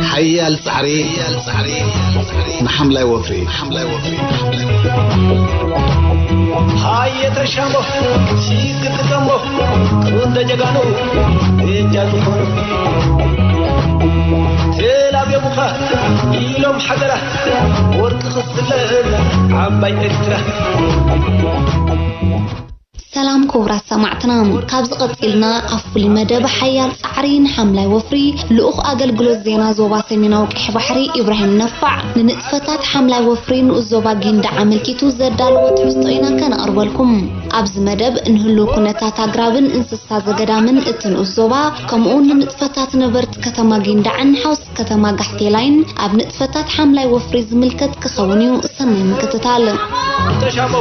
ሓያል ጻዕሪ ንሓምላይ ወፍሪ። ሃየ ተሻሞ ሲግጥጠሞ፣ ቁንደ ጀጋኑ እጃ ዝኾኑ፣ ቴል ኣብዮምኻ ኢሎም ሓገራ፣ ወርቂ ክፍለ ዓባይ ኤርትራ። ሰላም ክቡራት ሰማዕትና፣ ካብዚ ቀጺልና ኣብ ፍሉይ መደብ ሓያል ጻዕሪ ንሓምላይ ወፍሪ፣ ልኡኽ ኣገልግሎት ዜና ዞባ ሰሜናዊ ቀይሕ ባሕሪ ኢብራሂም ነፋዕ፣ ንንጥፈታት ሓምላይ ወፍሪ ንኡስ ዞባ ጊንዳዕ ኣመልኪቱ ዘዳለዎ ትሕዝቶ ኢና ከነቕርበልኩም። ኣብዚ መደብ ንህሉው ኩነታት ኣግራብን እንስሳ ዘገዳምን እቲ ንኡስ ዞባ፣ ከምኡውን ንንጥፈታት ነበርቲ ከተማ ጊንዳዕን ሓውሲ ከተማ ጋሕቴላይን ኣብ ንጥፈታት ሓምላይ ወፍሪ ዝምልከት ክኸውን እዩ። ሰናይ ምክትታል። ተሻሞ፣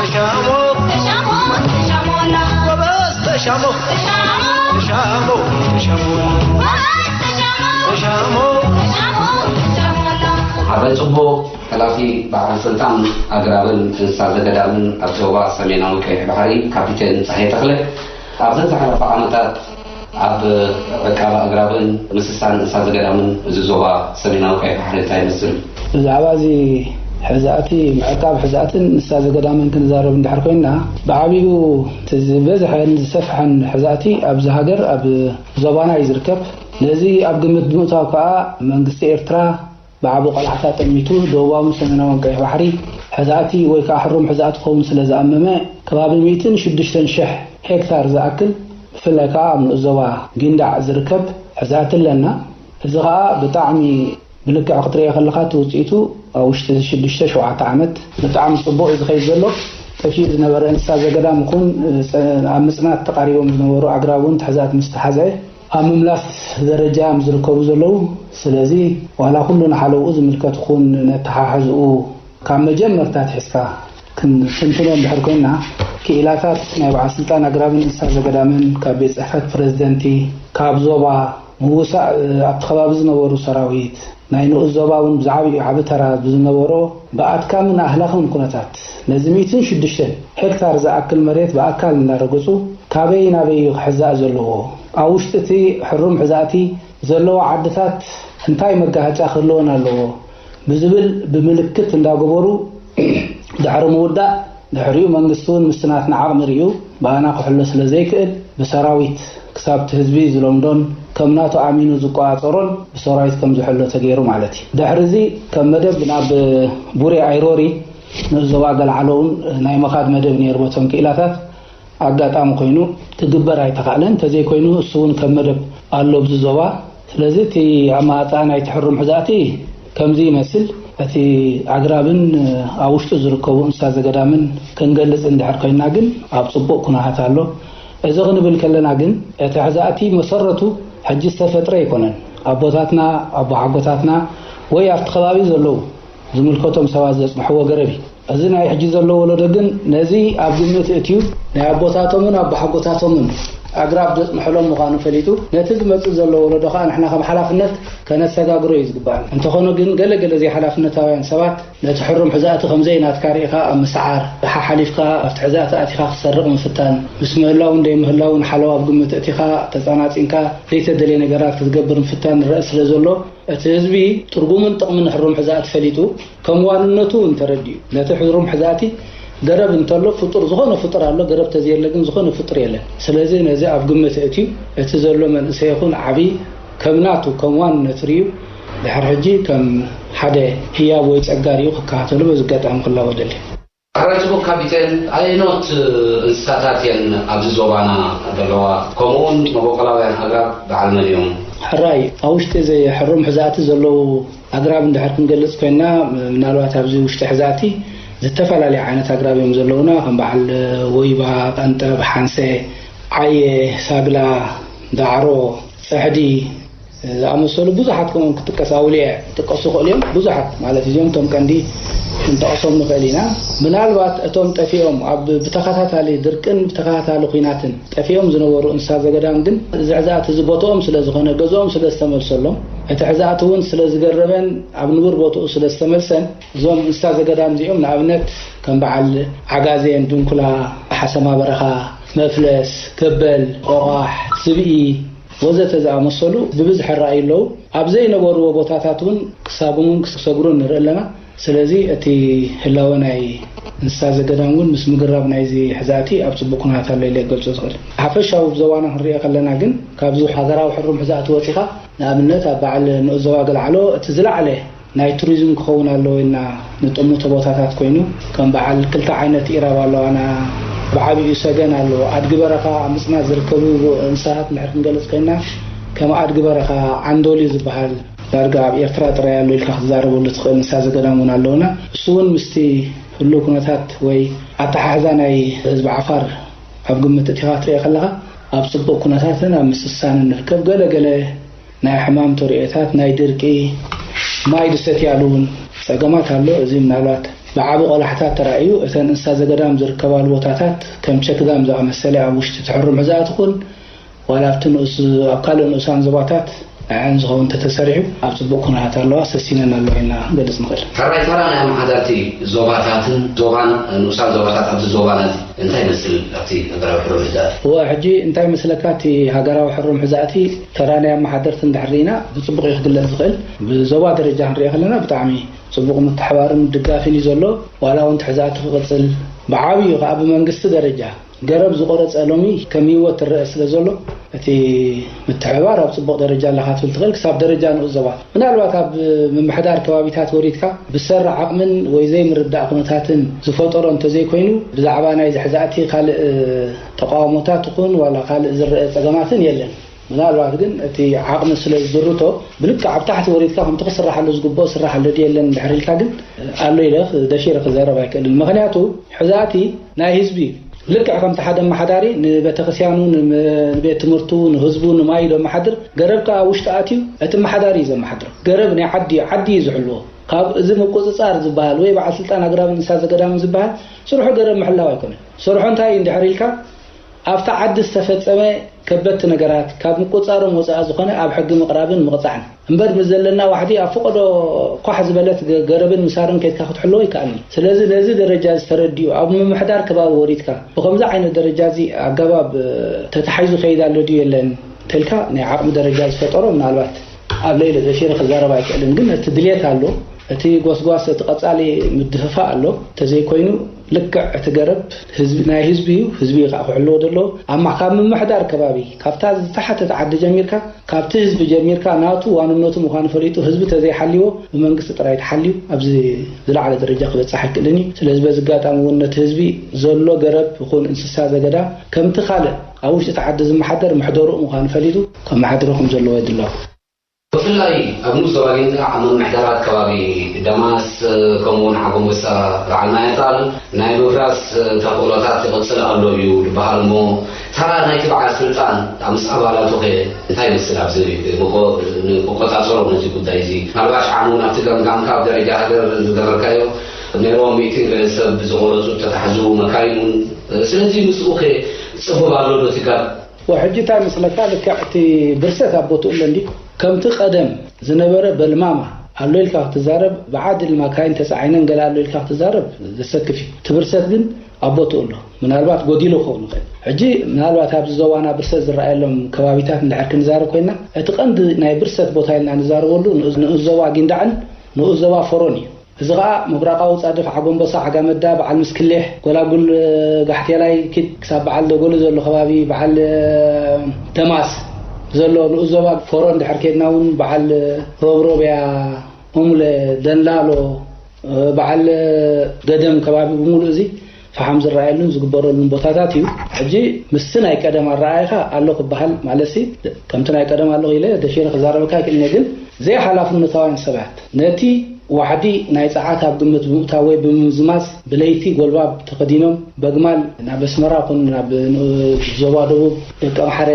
ተሻሞ፣ ተሻሞ፣ ጎበዝ፣ ተሻሞ፣ ተሻሞ፣ ተሻሞ፣ ተሻሞ። ሓበን ጽቡቕ ሓላፊ በዓል ስልጣን ኣግራብን እንስሳ ዘገዳምን ኣብ ዞባ ሰሜናዊ ቀይሕ ባሕሪ ካፒቴን ጸሃየ ተኽለ፣ ኣብዘን ዝሓለፋ ዓመታት ኣብ ዕቃባ ኣግራብን ምስሳን እንስሳ ዘገዳምን እዚ ዞባ ሰሜናዊ ቀይሕ ባሕሪ እንታይ ይመስል? ብዛዕባ እዚ ሕዛእቲ፣ ምዕቃብ ሕዛእትን እንስሳ ዘገዳምን ክንዛረብ እንድሕር ኮይንና፣ ብዓቢኡ እቲ ዝበዝሐን ዝሰፍሐን ሕዛእቲ ኣብዚ ሃገር ኣብ ዞባና እዩ ዝርከብ። ነዚ ኣብ ግምት ብምእታው ከኣ መንግስቲ ኤርትራ ብዓቢ ቆላሕታ ጠሚቱ ደቡባውን ሰሜናውን ቀይሕ ባሕሪ ሕዛእቲ ወይ ከኣ ሕሩም ሕዛእቲ ክኸውን ስለ ዝኣመመ፣ ከባቢ ሚእትን ሽዱሽተን ሽሕ ሄክታር ዝኣክል ብፍላይ ከኣ ኣብ ንኡስ ዞባ ጊንዳዕ ዝርከብ ሕዛእቲ ኣለና። እዚ ከኣ ብጣዕሚ ብልክዕ ክትርእዮ ከለኻ እቲ ውጽኢቱ ኣብ ውሽጢ እዚ ሽዱሽተ ሸውዓተ ዓመት ብጣዕሚ ጽቡቕ እዩ ዝኸይድ ዘሎ። ጠፊኡ ዝነበረ እንስሳ ዘገዳም ይኹን ኣብ ምጽናት ተቓሪቦም ዝነበሩ ኣግራብ እውን እቲ ሕዛእቲ ምስ ተሓዝአ ኣብ ምምላስ ደረጃ እዮም ዝርከቡ ዘለዉ። ስለዚ ዋላ ኩሉ ንሓለውኡ ዝምልከት ይኹን ነተሓሕዝኡ ካብ መጀመርታ ኣትሒዝካ ክንትንትኖ እንድሕር ኮይንና፣ ክኢላታት ናይ በዓል ስልጣን ኣግራብን እንስሳ ዘገዳምን ካብ ቤት ጽሕፈት ፕረዚደንቲ፣ ካብ ዞባ፣ ምውሳእ ኣብቲ ከባቢ ዝነበሩ ሰራዊት፣ ናይ ንኡስ ዞባ እውን ብዛዕባኡ ዓቢ ተራ ብዝነበሮ ብኣድካምን ኣህላኽን ኩነታት ነዚ ሚእትን ሽዱሽተን ሄክታር ዝኣክል መሬት ብኣካል እንዳረገጹ ካበይ ናበይ እዩ ክሕዛእ ዘለዎ፣ ኣብ ውሽጢ እቲ ሕሩም ሕዛእቲ ዘለዎ ዓድታት እንታይ መጋሃጫ ክህልወን ኣለዎ ብዝብል ብምልክት እንዳገበሩ ድሕሪ ምውዳእ፣ ድሕሪኡ መንግስቲ እውን ምስቲ ናትና ዓቕሚ ርእዩ ብኣና ክሕሎ ስለ ዘይክእል ብሰራዊት ክሳብ እቲ ህዝቢ ዝለምዶን ከም ናቱ ኣሚኑ ዝቆጻጸሮን ብሰራዊት ከም ዝሕሎ ተገይሩ ማለት እዩ። ድሕሪ እዚ ከም መደብ ናብ ቡሬ ኣይሮሪ ንኡስ ዞባ ገለዓሎ እውን ናይ ምኻድ መደብ ነይሩ በቶም ክኢላታት። ኣጋጣሚ ኮይኑ ክግበር ኣይተኻእለን። እንተዘይኮይኑ እሱ እውን ከም መደብ ኣሎ ኣብዚ ዞባ። ስለዚ እቲ ኣማዕጻ ናይቲ ሕሩም ሕዛእቲ ከምዚ ይመስል። እቲ ኣግራብን ኣብ ውሽጡ ዝርከቡ እንስሳ ዘገዳምን ክንገልጽ እንድሕር ኮይንና ግን ኣብ ጽቡቕ ኩነታት ኣሎ። እዚ ክንብል ከለና ግን እቲ ሕዛእቲ መሰረቱ ሕጂ ዝተፈጥረ ኣይኮነን። ኣቦታትና፣ ኣቦሓጎታትና ወይ ኣብቲ ከባቢ ዘለዉ ዝምልከቶም ሰባት ዘጽንሕዎ ገረብ እዩ። እዚ ናይ ሕጂ ዘሎ ወለዶ ግን ነዚ ኣብ ግምት እእትዩ ናይ ኣቦታቶምን ኣቦሓጎታቶምን ኣግራብ ዘጽንሕሎም ምዃኑ ፈሊጡ፣ ነቲ ዝመጽእ ዘሎ ወለዶ ከኣ ንሕና ከም ሓላፍነት ከነሰጋግሮ እዩ ዝግባእ። እንተኾነ ግን ገለ ገለ ዘይሓላፍነታውያን ሰባት ነቲ ሕሩም ሕዛእቲ ከም ዘይናትካ ርኢኻ ኣብ ምስዓር፣ ሓሓሊፍካ ኣብቲ ሕዛእቲ ኣቲኻ ክትሰርቕ ምፍታን፣ ምስ ምህላውን ዘይምህላውን ሓለዋ ኣብ ግምት እእቲኻ ተጸናጺንካ ዘይተደልየ ነገራት ክትገብር ምፍታን ንረእ ስለ ዘሎ፣ እቲ ህዝቢ ትርጉምን ጥቕምን ሕሩም ሕዛእቲ ፈሊጡ ከም ዋንነቱ እውን ተረዲኡ፣ ነቲ ሕሩም ሕዛእቲ ገረብ እንተሎ ፍጡር፣ ዝኾነ ፍጡር ኣሎ፣ ገረብ ተዘየለ ግን ዝኾነ ፍጡር የለን። ስለዚ ነዚ ኣብ ግምት እእትዩ፣ እቲ ዘሎ መንእሰይ ይኹን ዓቢ ከም ናቱ፣ ከም ዋንነት ርእዩ፣ ድሕሪ ሕጂ ከም ሓደ ህያብ ወይ ጸጋ ርእዩ ክከታተሎ በዚ ኣጋጣሚ ክላቦ እደሊ። ሕራይ ጽቡቕ ካፒቴን፣ ኣየኖት እንስሳታት እየን ኣብዚ ዞባና ዘለዋ? ከምኡውን መበቆላውያን ኣግራብ በዓል መን እዮም? ሕራይ፣ ኣብ ውሽጢ እዚ ሕሩም ሕዛእቲ ዘለዉ ኣግራብ እንድሕር ክንገልጽ ኮይንና፣ ምናልባት ኣብዚ ውሽጢ ሕዛእቲ ዝተፈላለየ ዓይነት ኣግራብ እዮም ዘለዉና፣ ከም በዓል ወይባ፣ ቀንጠብ፣ ሓንሰ፣ ዓየ፣ ሳግላ፣ ዳዕሮ፣ ጽሕዲ፣ ዝኣመሰሉ ብዙሓት ከምኦም ክጥቀስ ኣውሊዐ ክጥቀሱ ይኽእሉ እዮም። ብዙሓት ማለት እዚኦም እቶም ቀንዲ ክንጠቕሶም ንኽእል ኢና። ምናልባት እቶም ጠፊኦም ኣብ ብተኸታታሊ ድርቅን ብተኸታታሊ ኲናትን ጠፊኦም ዝነበሩ እንስሳ ዘገዳም ግን እዚ ሕዛእቲ እዚ ቦትኦም ስለ ዝኾነ፣ ገዝኦም ስለ ዝተመልሰሎም፣ እቲ ሕዛእቲ እውን ስለ ዝገረበን ኣብ ንቡር ቦትኡ ስለ ዝተመልሰን፣ እዞም እንስሳ ዘገዳም እዚኦም ንኣብነት ከም በዓል ዓጋዜን፣ ድንኩላ፣ ሓሰማ በረኻ፣ መፍለስ፣ ገበል፣ ቆቋሕ፣ ስብኢ ወዘተ ዝኣመሰሉ ብብዝሒ ይረኣዩ ኣለዉ። ኣብ ዘይነበርዎ ቦታታት እውን ክሳጉሙን ክሰግሩን ንርኢ ኣለና። ስለዚ እቲ ህላወ ናይ እንስሳ ዘገዳም እውን ምስ ምግራብ ናይዚ ሕዛእቲ ኣብ ጽቡቕ ኩነታት ኣሎ ኢለ ክገልጾ ዝኽእል። ሓፈሻዊ ብዞባና ክንሪኦ ከለና ግን ካብዚ ሃገራዊ ሕሩም ሕዛእቲ ወጺኻ ንኣብነት ኣብ በዓል ንኡስ ዞባ ገልዓሎ እቲ ዝለዓለ ናይ ቱሪዝም ክኸውን ኣለዎ ኢልና ንጥምቶ ቦታታት ኮይኑ ከም በዓል ክልተ ዓይነት ኢራብ ኣለዋና። ብዓቢኡ ሰገን ኣለዎ። ኣድጊ በረኻ ኣብ ምጽናት ዝርከቡ እንስሳታት እንድሕር ክንገልጽ ኮይና ከም ኣድጊ በረኻ ዓንዶሊ ዝበሃል ዳርጋ ኣብ ኤርትራ ጥራይ ኣሎ ኢልካ ክትዛረበሉ ትኽእል እንስሳ ዘገዳም እውን ኣለውና። እሱ እውን ምስቲ ህሉው ኩነታት ወይ ኣተሓሕዛ ናይ ህዝቢ ዓፋር ኣብ ግምት እቲኻ ክትሪኦ ከለኻ ኣብ ጽቡቕ ኩነታትን ኣብ ምስሳንን ንርከብ። ገለ ገለ ናይ ሕማም ተርእዮታት፣ ናይ ድርቂ፣ ማይ ዝሰትያሉ እውን ጸገማት ኣሎ። እዚ ምናልባት ብዓቢ ቆላሕታት ተራእዩ እተን እንስሳ ዘገዳም ዝርከባሉ ቦታታት ከም ቸክዳም ዝኣመሰለ ኣብ ውሽጢ እቲ ሕሩም ሕዛእቲ ኩን ዋላ ኣብቲ ንኡስ ኣብ ካልእ ንኡሳን ዞባታት ንዐን ዝኸውን እንተተሰሪሑ ኣብ ጽቡቕ ኩነታት ኣለዋ፣ ሰሲነን ኣለዋ ኢልና ክንገልጽ ንኽእል። ሕራይ ተራ ናይ ኣመሓዳርቲ ዞባታትን ዞባን ንኡሳን ዞባታት ኣብዚ ዞባና እዚ እንታይ ይመስል ኣብቲ ሃገራዊ ሕሩም ሕዛእቲ? እወ፣ ሕጂ እንታይ ይመስለካ እቲ ሃገራዊ ሕሩም ሕዛእቲ ተራ ናይ ኣመሓደርቲ እንድሕር ርኢና ብጽቡቕ እዩ ክግለጽ ዝኽእል። ብዞባ ደረጃ ክንሪኦ ከለና ብጣዕሚ ጽቡቕ ምትሕባርን ምድጋፍን እዩ ዘሎ። ዋላ እውን እቲ ሕዛእቲ ክቕጽል ብዓብዩ ከኣ ብመንግስቲ ደረጃ ገረብ ዝቆረጸ ሎሚ ከም ህይወት ትረአ ስለ ዘሎ እቲ ምትሕብባር ኣብ ጽቡቕ ደረጃ ኣለኻ ትብል ትኽእል። ክሳብ ደረጃ ንኡስ ዞባ ምናልባት ኣብ ምምሕዳር ከባቢታት ወሪድካ ብሰሪ ዓቕምን ወይ ዘይምርዳእ ኩነታትን ዝፈጠሮ እንተዘይኮይኑ ብዛዕባ ናይ ዝሕዛእቲ ካልእ ተቃውሞታት ይኹን ዋላ ካልእ ዝረአ ጸገማትን የለን። ምናልባት ግን እቲ ዓቕሚ ስለ ዝድርቶ ብልክዕ ኣብ ታሕቲ ወሪድካ ከምቲ ክስራሓሉ ዝግብኦ ስራሓሉ ድየለን እንድሕር ኢልካ ግን ኣሎ ኢለ ደፊረ ክዛረብ ኣይክእልን። ምኽንያቱ ሕዛእቲ ናይ ህዝቢ እዩ። ልክዕ ከምቲ ሓደ ኣመሓዳሪ ንቤተክርስትያኑ፣ ንመ-፣ ንቤት ትምህርቱ፣ ንህዝቡ፣ ንማዩ ዘመሓድር፣ ገረብ ከኣ ኣብ ውሽጢ ኣትዩ እቲ ኣመሓዳሪ እዩ ዘመሓድሮ። ገረብ ናይ ዓዲ እዩ፣ ዓዲ እዩ ዝሕልዎ። ካብ እዚ ምቁጽጻር ዝበሃል ወይ በዓል ስልጣን ኣግራብን እንስሳ ዘገዳምን ዝበሃል ስርሑ ገረብ ምሕላው ኣይኮነን። ስርሑ እንታይ እዩ እንድሕር ኢልካ ኣብታ ዓዲ ዝተፈጸመ ከበድቲ ነገራት ካብ ምቁጽጻሮም ወጻኢ ዝኾነ ኣብ ሕጊ ምቕራብን ምቕጻዕን። እምበር ምስ ዘለና ዋሕዲ ኣብ ፈቐዶ ኳሕ ዝበለት ገ-፣ ገረብን ምሳርን ከይድካ ክትሕልዎ ኣይከኣልን። ስለዚ ነዚ ደረጃ እዚ ተረዲኡ ኣብ ምምሕዳር ከባቢ ወሪድካ ብኸምዚ ዓይነት ደረጃ እዚ ኣገባብ፣ እ፣ ተታሒዙ ከይድ ኣሎ ድዩ የለን ተልካ ናይ ዓቕሚ ደረጃ ዝፈጠሮ ምናልባት ኣብ ለይለ ዘፊረ ክዛረብ ኣይክእልን። ግን እቲ ድልየት ኣሎ። እቲ ጎስጓስ፣ እቲ ቀጻሊ ምድፍፋእ ኣሎ። እንተዘይኮይኑ ልክዕ እቲ ገረብ ህዝቢ፣ ናይ ህዝቢ እዩ። ህዝቢ እዩ ከዓ ክሕልዎ ዘለዎ። ኣብ ማ-፣ ካብ ምምሕዳር ከባቢ፣ ካብታ ዝተሓተት ዓዲ ጀሚርካ፣ ካብቲ ህዝቢ ጀሚርካ ናቱ ዋንነቱ ምዃኑ ፈሊጡ ህዝቢ ተዘይሓልዎ ብመንግስቲ ጥራይ ተሓልዩ ኣብዚ ዝለዓለ ደረጃ ክበጽሕ ኣይክእልን እዩ። ስለዚ በዚ ኣጋጣሚ እውን ነቲ ህዝቢ ዘሎ ገረብ ይኹን እንስሳ ዘገዳ ከምቲ ካልእ ኣብ ውሽጢ እቲ ዓዲ ዝመሓደር መሕደርኡ ምዃኑ ፈሊጡ ከመሓድሮ ከም ዘለዎ የድሎ። ብፍላይ ኣብ ንኡስ ዞባ ጊንዳዕ ኣብ ምምሕዳራት ከባቢ ደማስ፣ ከምኡውን ዓጎንበሳ በዓል ማያጣል ናይ ምፍራስ ተኽእሎታት ይቕጽል ኣሎ እዩ ዝበሃል እሞ፣ ተራ ናይቲ በዓል ስልጣን ምስ ኣባላቱ ኸ እንታይ ይመስል? ኣብዚ ምቆ-፣ ንቆጻጸሮ ነዚ ጉዳይ እዚ። ምናልባሽ ዓሙ ናብቲ ገምጋምካ ኣብ ደረጃ ሃገር ዝገበርካዮ፣ ነይሮም ሚእቲ ሰብ ዝቖረጹ፣ ዝተታሕዙ መካይን እውን። ስለዚ ምስኡ ኸ ጽቡብ ኣሎ ዶ እቲ ጋር? ወሕጂ እንታይ መስለካ፣ ልክዕ እቲ ብርሰት ኣብ ቦትኡ ኣሎ እንዲ። ከምቲ ቀደም ዝነበረ በልማማ ኣሎ ኢልካ ክትዛረብ፣ ብዓድል ማካይን ተጻዒነን ገለ ኣሎ ኢልካ ክትዛረብ ዘሰክፍ እዩ። እቲ ብርሰት ግን ኣብ ቦትኡ ኣሎ። ምናልባት ጎዲሉ ክኸውን ይኽእል። ሕጂ ምናልባት ኣብዚ ዞባና ብርሰት ዝረኣየሎም ከባቢታት እንድሕር ክንዛረብ ኮይና፣ እቲ ቀንዲ ናይ ብርሰት ቦታ ኢልና ንዛረበሉ ንኡስ፣ ንኡስ ዞባ ጊንዳዕን ንኡስ ዞባ ፎሮን እዩ። እዚ ኸኣ ምብራቓዊ ጻድፍ ዓጎንበሳ፣ ዓጋመዳ፣ በዓል ምስክሌሕ፣ ጎላጉል፣ ጋሕቴላይ ኪድ ክሳብ በዓል ደጎሎ ዘሎ ከባቢ፣ በዓል ደማስ ዘሎ ንኡስ ዞባ ፎሮ እንድሕር ኬድና እውን በዓል ሮብሮብያ፣ ኡምለ፣ ደንላሎ፣ በዓል ገደም ከባቢ ብምሉእ እዚ ፈሓም ዝረኣየሉን ዝግበረሉን ቦታታት እዩ። ሕጂ ምስቲ ናይ ቀደም ኣረኣእያኻ ኣሎ ክበሃል ማለትሲ፣ ከምቲ ናይ ቀደም ኣሎ ኢለ ደፊረ ክዛረበካ ኣይክእልን እየ፣ ግን ዘይሓላፍነታውያን ሰባት ነቲ ዋሕዲ ናይ ጸዓት ኣብ ግምት ብምእታው ወይ ብምምዝማዝ ብለይቲ ጎልባብ ተኸዲኖም በግማል ናብ ኣስመራ ኹን ናብ ን-፣ ዞባ ደቡብ ደቂ ኣምሓረ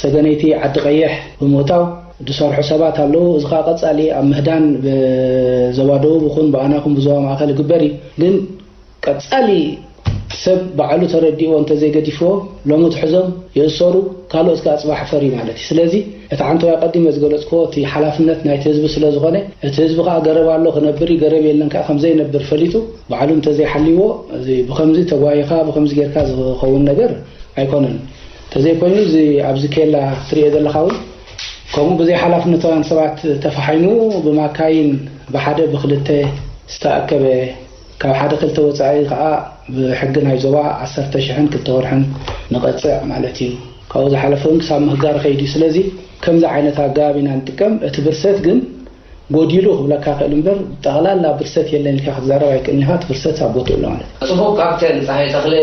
ሰገነይቲ ዓዲ ቀይሕ ብምእታው ዝሰርሑ ሰባት ኣለዉ። እዚ ከዓ ቀጻሊ ኣብ ምህዳን ብዞባ ደቡብ ይኹን ብኣናኹን ብዞባ ማእከል ይግበር እዩ። ግን ቀጻሊ ሰብ ባዕሉ ተረዲእዎ እንተዘይገዲፍዎ፣ ሎሚ ትሕዞም ይእሰሩ፣ ካልኦት ከዓ ጽባሕ ፈሪ ማለት እዩ። ስለዚ እቲ ዓንተው ኣቀዲመ ዝገለጽክዎ እቲ ሓላፍነት ናይቲ ህዝቢ ስለ ዝኾነ፣ እቲ ህዝቢ ከዓ ገረብ ኣሎ ክነብር እዩ፣ ገረብ የለን ከዓ ከም ዘይነብር ፈሊጡ ባዕሉ እንተዘይሓልይዎ፣ እዚ ብኸምዚ ተጓይኻ ብኸምዚ ጌርካ ዝኸውን ነገር ኣይኮነን። እንተዘይኮይኑ እዚ ኣብዚ ኬላ ትሪኦ ዘለኻ እውን ከምኡ ብዘይ ሓላፍነታውያን ሰባት ተፈሓይኑ ብማካይን ብሓደ ብክልተ ዝተኣከበ ካብ ሓደ ክልተ ወፃኢ ከዓ ብሕጊ ናይ ዞባ ዓሰርተ ሽሕን ክልተ ወርሕን ንቐፅዕ ማለት እዩ። ካብኡ ዝሓለፈ እውን ክሳብ ምህጋር ከይዱ እዩ። ስለዚ ከምዚ ዓይነት ኣገባብ ኢና ንጥቀም። እቲ ብርሰት ግን ጎዲሉ ክብለካ ክእል እምበር ጠቕላላ ብርሰት የለን ኢልካ ክትዛረብ ኣይክእልን ኢኻ። እቲ ብርሰት ኣብ ቦትኡ ኣሎ ማለት እዩ። ጽቡቕ ካፕቴን ጸሃየ ተኽለ፣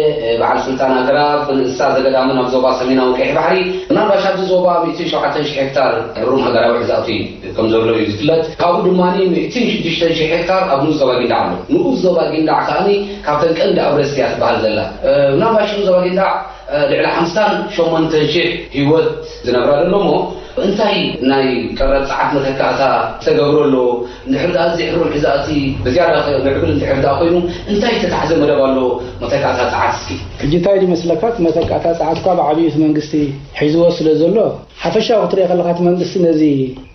በዓል ስልጣን ኣግራብ፣ ንእንስሳ ዘገዳምን ኣብ ዞባ ሰሜናዊ ቀይሕ ባሕሪ፣ ምናልባሽ ኣብዚ ዞባ ሚእትን ሸውዓተን ሽሕ ሄክታር ሕሩም ሃገራዊ ሕዛእቲ ከም ዘሎ እዩ ዝፍለጥ። ካብኡ ድማ ሚእትን ሽዱሽተን ሽሕ ሄክታር ኣብ ንኡስ ዞባ ጊንዳዕ ኣሎ። ንኡስ ዞባ ጊንዳዕ ከኣኒ ካብተን ቀንዲ ኣብረስቲ እያ ትበሃል ዘላ። ምናልባሽ ንኡስ ዞባ ጊንዳዕ ልዕሊ ሓምሳን ሸሞንተን ሽሕ ህይወት ዝነብራ ዘሎ እሞ፣ እንታይ ናይ ቀረብ ጸዓት መተካእታ ዝተገብሮ ኣሎ? እንድሕር ደኣ እዚ ሕሩም ሕዛእቲ ብዝያዳ ክምዕብል እንድሕር ደኣ ኮይኑ፣ እንታይ ዝተታሕዘ መደብ ኣሎ መተካእታ ጸዓት እስኪ? ሕጂ እንታይ ድመስለካ፣ እቲ መተካእታ ጸዓት እኳ ብዓብዩ እቲ መንግስቲ ሒዝዎ ስለ ዘሎ፣ ሓፈሻዊ ክትሪኦ ከለኻ እቲ መንግስቲ ነዚ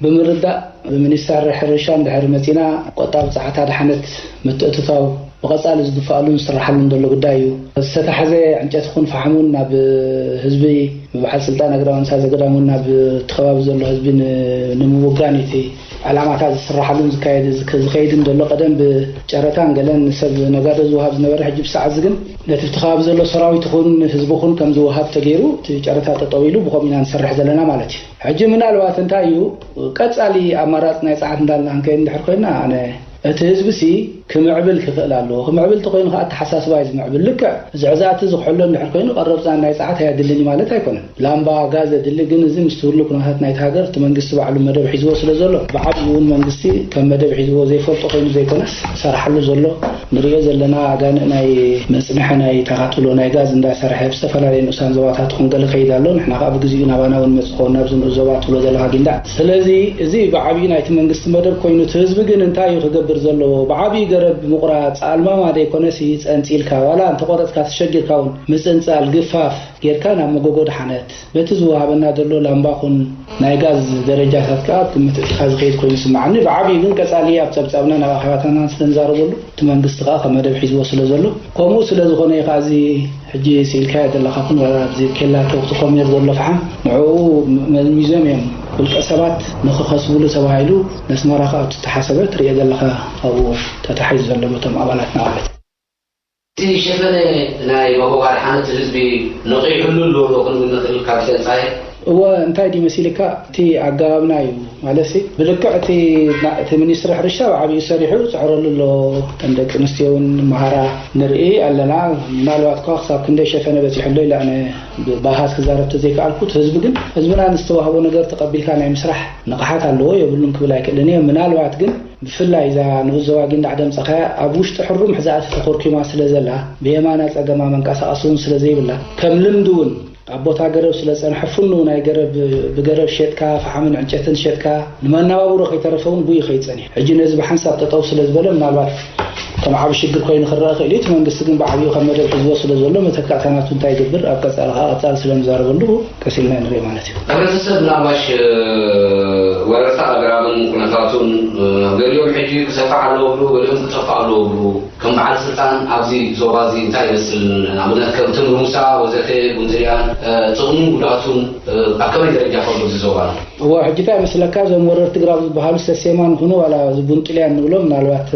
ብምርዳእ፣ ብሚኒስተር ሕርሻ እንድሕር መጺና፣ ቆጣቢ ጸዓት ኣድሓነት ምትእትታው ብቐጻሊ ዝድፈኣሉን ዝስርሓሉን ዘሎ ጉዳይ እዩ። ዝተታሕዘ ዕንጨቲ ኹን ፈሓም እውን ናብ ህዝቢ፣ ብበዓል ስልጣን ኣግራብ እንስሳ ዘገዳም እውን ናብ እቲ ከባቢ ዘሎ ህዝቢ ን-፣ ንምውጋን እቲ ዕላማታት ዝስርሓሉን ዝካየድ-፣ ዝከ-፣ ዝኸይድን ዘሎ። ቀደም ብጨረታን ገለን ንሰብ ነጋዶ ዝወሃብ ዝነበረ፣ ሕጂ ብሰዓት እዚ ግን ነቲ ኣብቲ ከባቢ ዘሎ ሰራዊት ይኹን ህዝቢ ይኹን ከም ዝወሃብ ተገይሩ እቲ ጨረታ ጠጠው ኢሉ ብኸምኡ ኢና ንሰርሕ ዘለና ማለት እዩ። ሕጂ ምናልባት እንታይ እዩ ቀጻሊ ኣማራጺ ናይ ጸዓት እንዳልና ክንከይድ እንድሕር ኮይና፣ ኣነ እቲ ህዝቢ ሲ ክምዕብል ክኽእል ኣለዎ። ክምዕብል እንተኮይኑ ከዓ ኣተሓሳስባ እዩ ዝምዕብል። ልክዕ እዚ ዕዛእቲ ዝክሕሎ እንድሕር ኮይኑ ቀረብ ጻ-፣ ናይ ጸዓት ኣየድልን እዩ ማለት ኣይኮነን። ላምባ፣ ጋዝ የድሊ፣ ግን እዚ ምስቲ ህሉ ኩነታት ናይቲ ሃገር እቲ መንግስቲ ባዕሉ መደብ ሒዝዎ ስለ ዘሎ፣ ብዓብዩ እውን መንግስቲ ከም መደብ ሒዝዎ ዘይፈልጦ ኮይኑ ዘይኮነስ ዝሰርሓሉ ዘሎ ንሪኦ ዘለና። ኣጋንእ ናይ መጽንሒ ናይ ተኻትሎ ናይ ጋዝ እንዳሰርሐ ኣብ ዝተፈላለዩ ንኡሳን ዞባታት ይኹን ገለ ከይድ ኣሎ። ንሕና ከዓ ብግዚኡ ናባና እውን መጽእ ክኸውን ናብዚ ንኡስ ዞባ ትብሎ ዘለኻ ጊንዳዕ። ስለዚ እዚ ብዓብዩ ናይቲ መንግስቲ መደብ ኮይኑ፣ እቲ ህዝቢ ግን እንታይ እዩ ክገብር ዘለዎ? ብዓብዩ ገረብ ምቑራጽ ኣልማማ ደይኮነሲ ጸንጺልካ፣ ዋላ እንተቆረጽካ ተሸጊርካ እውን ምጽንጻል፣ ግፋፍ ጌርካ ናብ መጎጎ ድሓነት በቲ ዝወሃበና ዘሎ ላምባ ኹን ናይ ጋዝ ደረጃታት ከዓ ኣብ ግምት እትኻ ዝኸይድ ኮይኑ ይስምዓኒ። ብዓብዩ ግን ቀጻሊ ኣብ ጸብጻብና ናብ ኣኼባታትና ስለ ንዛረበሉ እቲ መንግስቲ ከዓ ከም መደብ ሒዝዎ ስለ ዘሎ፣ ከምኡ ስለ ዝኾነ እዩ ከዓ እዚ ሕጂ ስኢልካዮ ዘለኻ ኹን ዋላ ኣብዚ ኬላ ተውቲ ኮሜር ዘሎ ፈሓም ንዕኡ መዝሚዞም እዮም ውልቀ ሰባት ንኽኸስብሉ ተባሂሉ ነስመራ ከዓ እቲ ዝተሓሰበ ትሪኦ ዘለኻ ኣብኡ ተታሒዙ ዘሎ በቶም ኣባላትና ማለት እዩ። እቲ ሸፈነ ናይ መጎጎ ኣድሓነት ህዝቢ ነቒሑሉ ኣሎ ዶ ክንብል ንኽእል ካብ ተንጻኤ? እወ፣ እንታይ ድዩ መሲልካ፣ እቲ ኣገባብና እዩ ማለትሲ፣ ብልክዕ እቲ ና-፣ እቲ ሚኒስትሪ ሕርሻ ብዓብዩ ሰሪሑ ይጽዕረሉ ኣሎ። እተን ደቂ ኣንስትዮ እውን መሃራ ንርኢ ኣለና። ምናልባት እኳ ክሳብ ክንደይ ሸፈነ በጺሑ ኣሎ ኢለ ኣነ ብባሃት ክዛረብ ተዘይከኣልኩ፣ እቲ ህዝቢ ግን ህዝብና ንዝተዋህቦ ነገር ተቐቢልካ ናይ ምስራሕ ንቕሓት ኣለዎ የብሉን ክብል ኣይክእልን እየ። ምናልባት ግን ብፍላይ እዛ ንኡስ ዞባ ጊንዳዕ ደምጸኻያ ኣብ ውሽጢ ሕሩም ሕዛእቲ ተኾርኲማ ስለ ዘላ፣ ብየማና ጸገማ መንቀሳቐሲ እውን ስለ ዘይብላ፣ ከም ልምዲ እውን ኣብ ቦታ ገረብ ስለ ጸንሐ፣ ፍኑው ናይ ገረብ፣ ብገረብ ሸጥካ፣ ፈሓምን ዕንጨትን ሸጥካ፣ ንመነባብሮ ከይተረፈ እውን ብኡ ይኸይድ ጸኒሑ። ሕጂ ነዚ ብሓንሳብ ጠጠው ስለ ዝበለ፣ ምናልባት ከም ዓቢ ሽግር ኮይኑ ክረኣ ይኽእል እዩ። እቲ መንግስቲ ግን ብዓብዩ ከም መደብ ሒዝዎ ስለ ዘሎ፣ መተካእታ ናቱ እንታይ ይገብር፣ ኣብ ቀጻሊ ከኣ ቀጻሊ ስለ ንዛረበሉ፣ ቀስ ኢልና ንሪኦ ማለት እዩ። ሕብረተሰብ ምናልባሽ፣ እ፣ ወረርቲ ኣግራብን ኩነታቱን፣ እ፣ ገሊኦም ሕጂ ክሰፍዕ ኣለዎ ብሉ፣ ገሊኦም ክጠፍእ ኣለዎ ብሉ። ከም በዓል ስልጣን ኣብዚ ዞባ እዚ እንታይ ይመስል? ንኣብነት ከም ትምሩምሳ ወዘተ፣ ቡንጥልያን፣ እ፣ ጥቕሙን ጉድኣቱን፣ እ፣ ኣብ ከመይ ደረጃ ከሎ እዚ ዞባ ኣሎ? እወ፣ ሕጂ እንታይ ይመስለካ፣ እዞም ወረርቲ ግራብ ዝበሃሉ ሰሴማን ይኹኑ ዋላ እዚ ቡንጥልያን ንብሎ፣ ምናልባት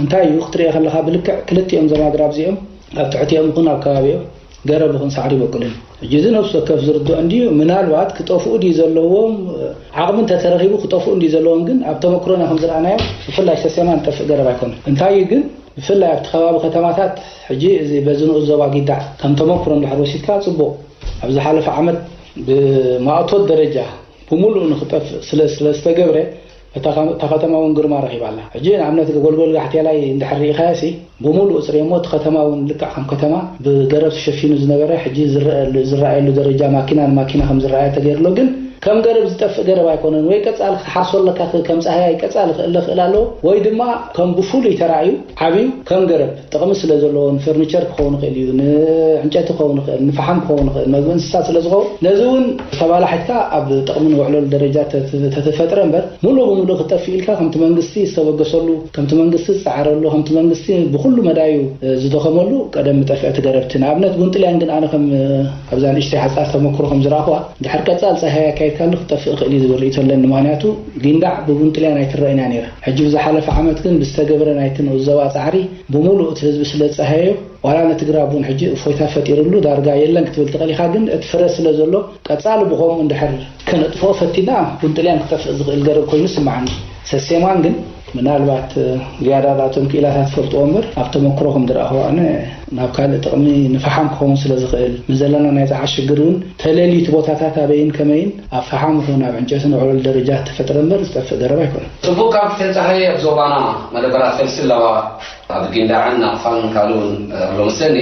እንታይ እዩ ክትሪኦ ከለኻ ብልክዕ ክልቲኦም እዞም ኣግራብ እዚኦም ኣብ ትሕቲኦም ይኹን ኣብ ከባቢኦም ገረብ ይኹን ሳዕሪ ይበቁልን። ሕጂ እዚ ነፍሲ ወከፍ ዝርድኦ እንድዩ። ምናልባት ክጠፍኡ ድዩ ዘለዎም፣ ዓቕሚ እንተተረኺቡ ክጠፍኡ እንድዩ ዘለዎም፣ ግን ኣብ ተመክሮና ከም ዝረኣናዮ ብፍላይ ሰሴማ ንጠፍእ ገረብ ኣይኮነን። እንታይ እዩ ግን ብፍላይ ኣብቲ ከባቢ ከተማታት ሕጂ እዚ በዚ ንኡስ ዞባ ጊዳዕ ከም ተመክሮ እንድሕር ወሲድካ ጽቡቕ። ኣብ ዝሓለፈ ዓመት ብማእቶት ደረጃ ብምሉኡ ንኽጠፍእ ስለ፣ ስለ ዝተገብረ፣ እታ ኸ-፣ እታ ከተማ እውን ግርማ ረኺባ ኣላ። ሕጂ ንኣብነት ጎልጎል ጋሕቴላይ እንድሕር ርኢኻያ ሲ፣ ብምሉኡ ጽርዮ እሞ እቲ ከተማ እውን ልክዕ ከም ከተማ ብገረብ ተሸፊኑ ዝነበረ፣ ሕጂ ዝረኣየሉ፣ ዝረኣየሉ ደረጃ ማኪና ንማኪና ከም ዝረኣየ ተገይሩ ኣሎ። ግን ከም ገረብ ዝጠፍእ ገረብ ኣይኮነን። ወይ ቀጻሊ ክትሓርሶ ኣለካ፣ ከም ጻህያይ ቀጻሊ ክእለ ክእል ኣለዎ፣ ወይ ድማ ከም ብፍሉይ ተራእዩ ዓብዩ ከም ገረብ ጥቕሚ ስለ ዘለዎ ንፈርኒቸር ክኸውን ይኽእል እዩ፣ ንዕንጨይቲ ክኸውን ይኽእል፣ ንፈሓም ክኸውን ይኽእል፣ መግቢ እንስሳ ስለ ዝኸውን፣ ነዚ እውን ተባላሒትካ ኣብ ጥቕሚ ንውዕለሉ ደረጃ ተተ- ተተፈጥረ እምበር፣ ሙሉእ ብሙሉእ ክጠፍእ ኢልካ ከምቲ መንግስቲ ዝተበገሰሉ፣ ከምቲ መንግስቲ ዝጸዓረሉ፣ ከምቲ መንግስቲ ብኹሉ መዳዩ ዝደኸመሉ ቀደም ምጠፍአት ገረብቲ። ንኣብነት ጉንጥልያን ግን ኣነ ከም ኣብዛ ንእሽተይ ሓጻር ተመክሮ ከም ዝረኣኹዋ፣ ድሕር ቀጻል ጸሃይ ኣካይድካሉ ክጠፍእ ይኽእል እዩ ዝብል ርእይቶ ኣለኒ። ምኽንያቱ ጊንዳዕ ብጉንጥልያን ኣይትረእን እያ ነይራ። ሕጂ ብዝሓለፈ ዓመት ግን ብዝተገብረ ናይቲ ንኡስ ዞባ ጻዕሪ ብምሉእ እቲ ህዝቢ ስለ ዝጸሃየዮ፣ ዋላ ነቲ ግራብ እውን ሕጂ እፎይታ ፈጢርሉ ዳርጋ የለን ክትብል ትኽእል ኢኻ። ግን እቲ ፍረ ስለ ዘሎ ቀጻሊ ብኸምኡ እንድሕር ከነጥፍኦ ፈቲና፣ ጉንጥልያን ክጠፍእ ዝኽእል ገረብ ኮይኑ ይስምዓኒ። ሰሴማን ግን ምናልባት ዝያዳ እቶም ክኢላታት ዝፈልጥዎ እምበር፣ ኣብ ተመክሮ ከም ዝረኣኹዎ ኣነ ናብ ካልእ ጥቕሚ ንፈሓም ክኸውን ስለ ዝኽእል፣ ምስ ዘለና ናይ ጸዓት ሽግር እውን ተለልዩ እቲ ቦታታት ኣበይን ከመይን ኣብ ፈሓም ይኹን ኣብ ዕንጨይቲ ንውዕለሉ ደረጃ ተፈጥረ እምበር ዝጠፍእ ገረብ ኣይኮነን። ጽቡቕ፣ ካብ ተንጻሃየ ኣብ ዞባና መደበራት ፈልሲ ኣለዋ። ኣብ ጊንዳዕን ናቕፋን ካልኡን ኣሎ መስለኒ።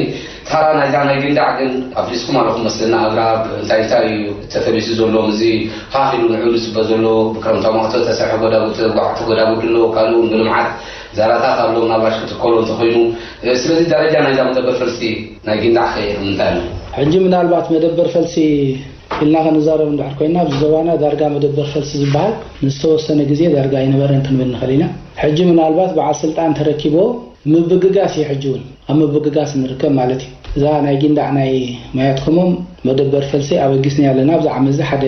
ታራ ናይዛ ናይ ጊንዳዕ ግን ኣፍሊስኩም ኣለኹም መስለኒ። ኣግራብ እንታይ እንታይ እዩ ተፈሊሱ ዘሎ? እዚ ፋኽ ኢሉ ንዕኡ ዝጽበ ዘሎ ብክረምታዊ ወቕቲ ተሰርሐ ጎዳጉዲ፣ ተጓዕቲ ጎዳጉዲ ኣሎ፣ ካልኡ እውን ብልምዓት ዛራታት ኣሎ፣ ምናልባሽ ክትከሎ እንተኾይኑ። ስለዚ ደረጃ ናይዛ መደበር ፈልሲ ናይ ጊንዳዕ ከ ኣብ ምንታይ ኣሎ? ሕጂ ምናልባት መደበር ፈልሲ ኢልና ክንዛረብ እንድሕር ኮይና፣ ኣብዚ ዞባና ዳርጋ መደበር ፈልሲ ዝበሃል ንዝተወሰነ ግዜ ዳርጋ ኣይነበረን ክንብል ንኽእል ኢና። ሕጂ ምናልባት በዓል ስልጣን ተረኪቦ ምብግጋስ እዩ፣ ሕጂ እውን ኣብ ምብግጋስ ንርከብ ማለት እዩ። እዛ ናይ ጊንዳዕ ናይ ማያት ከሞም መደበር ፈልሲ ኣበጊስና ኣለና። ኣብዚ ዓመት እዚ ሓደ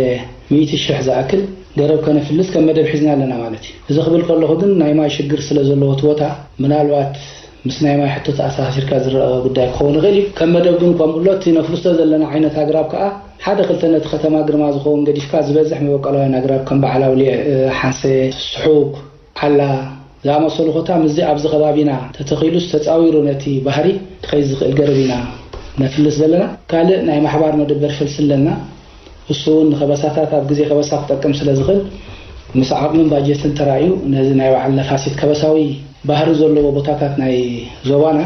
ሚእቲ ሽሕ ዝኣክል ገረብ ከነፍልስ ከም መደብ ሒዝና ኣለና ማለት እዩ። እዚ ክብል ከለኹ ግን ናይ ማይ ሽግር ስለ ዘለዎ እቲ ቦታ ምናልባት ምስ ናይ ማይ ሕቶ ተኣሳሲርካ ዝረኣ ጉዳይ ክኸውን ይኽእል እዩ። ከም መደብ ግን ከምኡ ኣሎ። እቲ ነፍልሶ ዘለና ዓይነት ኣግራብ ከኣ ሓደ ክልተ ነቲ ከተማ ግርማ ዝኸውን ገዲፍካ ዝበዝሕ መበቆላውያን ኣግራብ ከም በዓል ኣውሊዕ፣ እ፣ ሓንሴ፣ ስሑግ፣ ዓላ ዝኣመሰሉ ኮታ ምስዚ ኣብዚ ከባቢና ተተኺሉስ ተጻዊሩ ነቲ ባህሪ ክኸይድ ዝኽእል ገረብ ኢና ነፍልስ ዘለና። ካልእ ናይ ማሕባር መደበር ፈልሲ ኣለና። እሱ እውን ንከበሳታት ኣብ ግዜ ከበሳ ክጠቅም ስለ ዝኽእል ምስ ዓቕምን ባጀትን ተራእዩ ነዚ ናይ በዓል ነፋሲት ከበሳዊ ባህሪ ዘለዎ ቦታታት ናይ ዞባና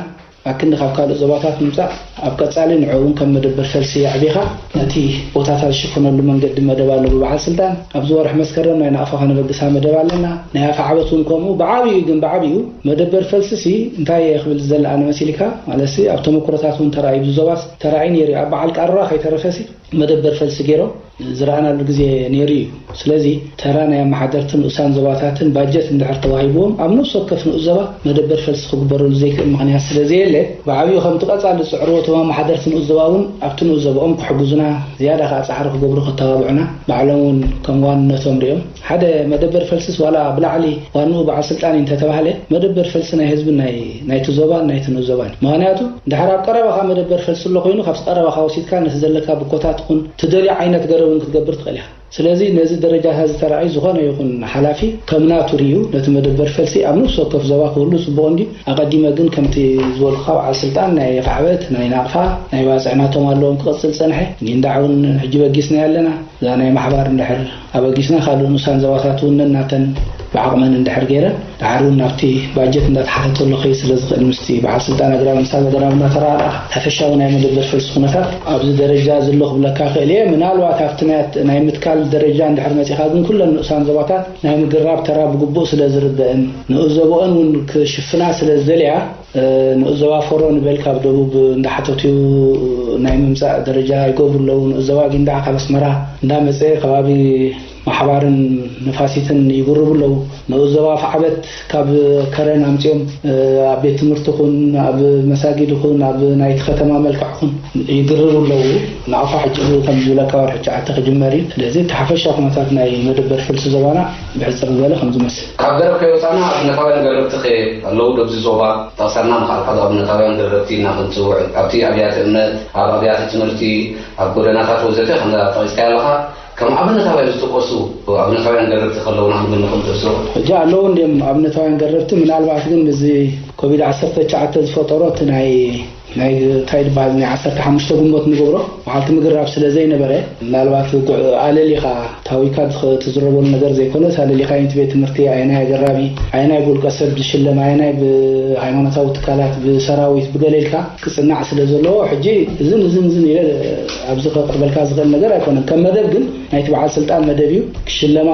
ኣክንዲ ካብ ካልእ ዞባታት ምምጻእ ኣብ ቀጻሊ ንዕኡ እውን ከም መደበር ፈልሲ ኣዕቢኻ ነቲ ቦታታት ዝሽፍነሉ መንገዲ መደብ ኣሎ ብበዓል ስልጣን። ኣብዚ ወርሒ መስከረም ናይ ናቕፋ ከነበግሳ መደብ ኣለና። ናይ ኣፍ ዓበት እውን ከምኡ ብዓብዩ ግን ብዓብዩ መደበር ፈልስሲ እንታይ እየ ክብል ዝደሊ ኣነ መሲልካ ማለትሲ ኣብ ተመክሮታት እውን ተራእዩ ብዞባስ ተራእዩ ነይሩ እዩ። ኣብ በዓል ቃርራ ከይተረፈሲ መደበር ፈልሲ ገይሮም ዝረኣናሉ ግዜ ነይሩ እዩ። ስለዚ ተራ ናይ ኣመሓደርቲ ንኡሳን ዞባታትን ባጀት እንድሕር ተዋሂብዎም ኣብ ነፍሲ ወከፍ ንኡስ ዞባ መደበር ፈልሲ ክግበረሉ ዘይክእል ምኽንያት ስለ ዘየለ ብዓብዩ ከምቲ ቀጻሊ ዝጽዕርዎ እቶም ኣመሓደርቲ ንኡስ ዞባ እውን ኣብቲ ንኡስ ዞባኦም ክሕግዙና ዝያዳ ከኣ ጻዕሪ ክገብሩ ከተባብዑና ባዕሎም እውን ከም ዋንነቶም ሪኦም ሓደ መደበር ፈልስስ ዋላ ብላዕሊ ዋንኡ በዓል ስልጣን እዩ እንተተባህለ መደበር ፈልሲ ናይ ህዝቢ ናይ ናይቲ ዞባን ናይቲ ንኡስ ዞባን እዩ። ምኽንያቱ ድሕር ኣብ ቀረባኻ መደበር ፈልሲ ኣሎ ኮይኑ ካብቲ ቀረባኻ ወሲድካ ነቲ ዘለካ ብኮታት ይኹን ትደልዮ ዓይነት ገረብ እውን ክትገብር ትኽእል ኢኻ። ስለዚ ነዚ ደረጃታት ዝተረኣዩ ዝኾነ ይኹን ሓላፊ ከም ናቱ ርእዩ ነቲ መደበር ፈልሲ ኣብ ነፍሲ ወከፍ ዞባ ክህሉ ጽቡቕ እንድዩ። ኣቐዲመ ግን ከምቲ ዝበልኩኻ በዓል ስልጣን ናይ የፋዕበት ናይ ናቕፋ ናይ ባጽዕ ናቶም ኣለዎም ክቕጽል ጸንሐ። ጊንዳዕ እውን ሕጂ በጊስና ኣለና። እዛ ናይ ማሕባር እንድሕር ኣበጊስና ካልእ ንኡሳን ዞባታት እውን ነናተን ብዓቕመን እንድሕር ገይረን ደሓር እውን ናብቲ ባጀት እንዳተሓተተሉ ከይድ ስለ ዝኽእል ምስቲ በዓል ስልጣን ኣግራብ ምሳብ ኣግራብ እንዳተራኣኣ ሓፈሻዊ ናይ መደበር ፈልሲ ኩነታት ኣብዚ ደረጃ ዘሎ ክብለካ ክእል እየ። ምናልባት ኣብቲ ናይ ናይ ምትካል ደረጃ እንድሕር መፂኻ ግን ኩለን ንኡሳን ዞባታት ናይ ምግራብ ተራ ብግቡእ ስለ ዝርደአን ንኡስ ዞቦአን እውን ክሽፍና ስለ ዝደልያ ንኡስ ዞባ ፎሮ ንበል ካብ ደቡብ እንዳሓተቱ ናይ ምምፃእ ደረጃ ይገብሩ ኣለዉ። ንኡስ ዞባ ጊንዳዕ ካብ ኣስመራ እንዳመፀ ከባቢ ማሕባርን ንፋሲትን ይጉርቡ ኣለዉ። ንኡስ ዞባ ኣፍዓበት ካብ ከረን ኣምፂኦም ኣብ ቤት ትምህርቲ ኹን ኣብ መሳጊድ ኹን ኣብ ናይቲ ከተማ መልክዕ ኹን ይግርቡ ኣለዉ። ንኣፋ ሕጂ ከም ዝብለካ ወርሒ ትሽዓተ ክጅመር እዩ። ስለዚ እቲ ሓፈሻ ኩነታት ናይ መደበር ፍልሲ ዞባና ብሕፅር ዝበለ ከም ዝመስል። ካብ ገረብ ከይወፃና ኣብነታውያን ገረብቲ ከ ኣለዉ ዶ ኣብዚ ዞባ? ጠቕሰልና ምኻልካ ኣብነታውያን ገረብቲ እና ክንፅውዕ ኣብቲ ኣብያተ እምነት፣ ኣብ ኣብያተ ትምህርቲ፣ ኣብ ጎደናታት ወዘተ ከምዛ ጠቒስካዮ ኣለኻ። ከም ኣብነታውያን ዝጥቀሱ ኣብነታውያን ገረብቲ ከለዉና ክንብል ንኽእል ዶ? ሕጂ ኣለዉ እንድዮም ኣብነታውያን ገረብቲ፣ ምናልባት ግን ምስዚ ኮቪድ ዓሰርተ ትሽዓተ ዝፈጠሮ እቲ ናይ ናይ እንታይ ዝበሃል ናይ ዓሰርተ ሓሙሽተ ግንቦት ንገብሮ መዓልቲ ምግራብ ስለ ዘይነበረ፣ ምናልባት ጉዕ ኣለሊኻ ታዊካ ዝኸ- ትዝረበሉ ነገር ዘይኮነስ፣ ኣለሊኻ ነቲ ቤት ትምህርቲ ኣየናይ ኣገራቢ፣ ኣየናይ ብውልቀ ሰብ ዝሽለም፣ ኣየናይ ብሃይማኖታዊ ትካላት፣ ብሰራዊት፣ ብገለ ኢልካ ክጽናዕ ስለ ዘለዎ፣ ሕጂ እዝን እዝን እዝን ኢለ ኣብዚ ከቕርበልካ ዝኽእል ነገር ኣይኮነን። ከም መደብ ግን ናይቲ በዓል ስልጣን መደብ እዩ። ክሽለማ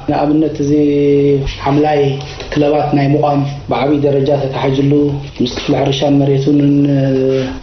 ንኣብነት እዚ ሓምላይ ክለባት ናይ ምቋም ብዓብዪ ደረጃ ተታሒዙሉ፣ ምስ ክፍሊ ሕርሻን መሬቱን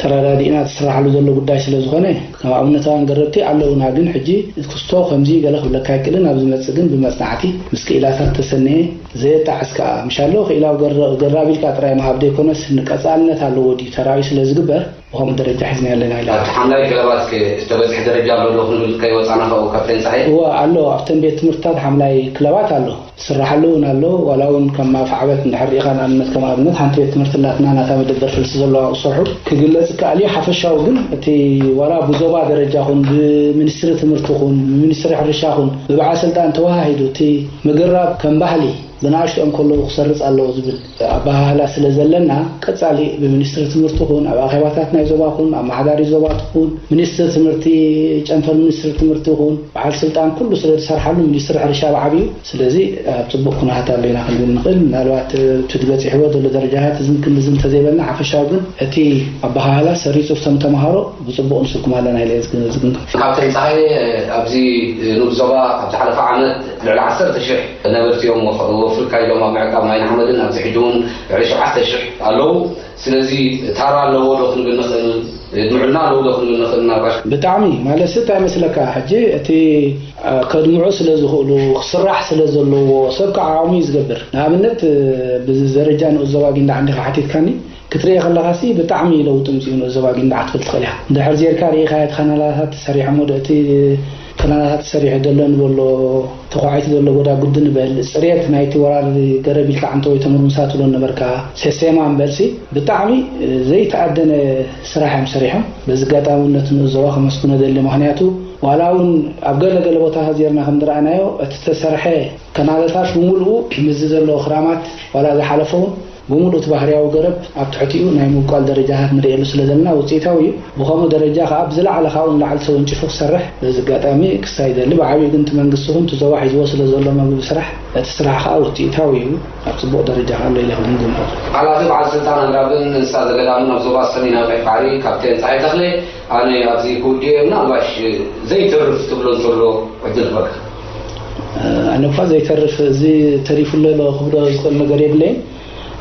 ተረዳዲእና ዝስራሓሉ ዘሎ ጉዳይ ስለ ዝኾነ፣ ከም ኣብነታውያን ገረብቲ ኣለውና። ግን ሕጂ ክስቶ ከምዚ ገለ ክብለካ ኣይክእልን። ኣብ ዝመጽእ ግን ብመጽናዕቲ ምስ ክኢላታት ተሰንየ ዘየጣዕስ ከኣ ምሻሎ ክኢላዊ ገረ- ገራብ ኢልካ ጥራይ ምሃብ ዘይኮነስ ንቀጻልነት ኣለዎ ድዩ ተራእዩ ስለ ዝግበር ብኸምኡ ደረጃ ሒዝና ኣለና ኢለ። ኣብቲ ሓምላይ ክለባት ከ ዝተበጽሐ ደረጃ ኣሎ ዶ ክንብል ከይወጻና ካብኡ ካፕቴን ጸሃየ? እወ ኣሎ። ኣብተን ቤት ትምህርትታት ሓምላይ ክለባት ኣሎ። ዝስራሓሉ እውን ኣሎ። ዋላ እውን ከም ማፍ ዓበት እንድሕር ርኢኻ ንኣብነት ከም ኣብነት ሓንቲ ቤት ትምህርቲ እናትና ናታ መደበር ፍልሲ ዘለዋ ክሰርሑ ክግለጽ ይከኣል እዩ። ሓፈሻዊ ግን እቲ ዋላ ብዞባ ደረጃ ኹን ብሚኒስትሪ ትምህርቲ ኹን ብሚኒስትሪ ሕርሻ ኹን ብበዓል ስልጣን ተወሃሂዱ እቲ ምግራብ ከም ባህሊ ብንኣሽቱ እንከለዉ ክሰርጽ ኣለዎ ዝብል ኣበሃህላ ስለ ዘለና፣ ቀጻሊ ብሚኒስትሪ ትምህርቲ ኹን ኣብ ኣኼባታት ናይ ዞባ ኹን ኣመሓዳሪ ዞባ ትኹን ሚኒስትሪ ትምህርቲ ጨንፈር ሚኒስትሪ ትምህርቲ ኹን በዓል ስልጣን ኩሉ ስለ ዝሰርሓሉ ሚኒስትሪ ሕርሻ ብዓብዩ። ስለዚ ኣብ ጽቡቕ ኩነታት ኣለና ክንብል ንኽእል። ምናልባት እቲ ትበጺሕዎ ዘሎ ደረጃታት እዝን ክንድዝን እንተዘይበልና ሓፈሻዊ ግን እቲ ኣበሃህላ ሰሪጹ ብቶም ተምሃሮ ብጽቡቕ ንስኩም ኣለና ኢለ ዝግ- ዝግምግም። ካብተን ፀሃየ ኣብዚ ንኡስ ዞባ ኣብ ዝሓለፈ ዓመት ልዕሊ ዓሰርተ ሽሕ ነበርቲ እዮም ወፍ- ወፍሪ ኣካይዶም ኣብ ምዕቃብ ማይ ንሓመድን ኣብዚ ሕጂ እውን ልዕሊ ሸውዓተ ሽሕ ኣለዉ። ስለዚ ታራ ኣለዎ ዶ ክንብል ንኽእል? ድምዕና ኣለዎ ዶ ክንብል ንኽእል? ምናልባሽ ብጣዕሚ ማለት እንታይ መስለካ ሕጂ እቲ አ፣ ከድምዑ ስለ ዝኽእሉ ክስራሕ ስለ ዘለዎ ሰብ ከዓ ዓቕሙ እዩ ዝገብር። ንኣብነት እ፣ ብዚ ደረጃ ንኡስ ዞባ ጊንዳዕ እንዲኻ ሓቲትካኒ ክትርኢ ከለኻሲ ብጣዕሚ ለውጢ ምፅኡ ንኡስ ዞባ ጊንዳዕ ክትብል ትኽእል ኢኻ። እንድሕር ዜርካ ርኢኻዮ እቲ ካናላታት ተሰሪሖም ወደ እቲ ካናላታት ተሰሪሑ ዘሎ ንበሎ ተኳዒቱ ዘሎ ጎዳጉዲ ንበል፣ ፅሬት ናይቲ ወራር ገረብ ኢልካ ዓንተወይ ተምርምሳ ትብሎ ነበርካ፣ ሴሴማ እምበልሲ ብጣዕሚ ዘይተኣደነ ስራሕ እዮም ሰሪሖም። በዚ ኣጋጣሚ ነቲ ንኡስ ዞባ ከመስግኖ ደሊ። ምኽንያቱ ዋላ እውን ኣብ ገለ ገለ ቦታታት ዜርና ከም ዝረኣናዮ እቲ ዝተሰርሐ ከናለታት ብምሉኡ ምስዚ ዘሎ ክራማት ዋላ ዝሓለፈ እውን ብምሉእ እቲ ባህርያዊ ገረብ ኣብ ትሕቲኡ ናይ ምብቋል ደረጃታት ንርእየሉ ስለ ዘለና ውፅኢታዊ እዩ። ብኸምኡ ደረጃ ከዓ ብዝለዓለ ካብኡ ንላዕሊ ተወንጭፉ ክሰርሕ በዚ ኣጋጣሚ ክሳይ ይደሊ። ብዓብዩ ግን እቲ መንግስቲ እውን እቲ ዞባ ሒዝዎ ስለ ዘሎ መግቢ ስራሕ እቲ ስራሕ ከዓ ውፅኢታዊ እዩ። ኣብ ፅቡቕ ደረጃ ከዓ ኣሎ ኢለ ክግምግም። ሓላፊ በዓል ስልጣን ኣግራብን እንስሳ ዘገዳምን ኣብ ዞባ ሰሜናዊ ቀይሕ ባሕሪ ካፕቴን ፀሃይ ተኽለ ኣነ ኣብዚ ክውድእ እየ፣ ምናልባሽ ዘይተርፍ ትብሎ እንተሎ ዕድል ክበካ። ኣነ እኳ ዘይተርፍ እዚ ተሪፉ ኣሎ ክብሎ ዝኽእል ነገር የብለይን።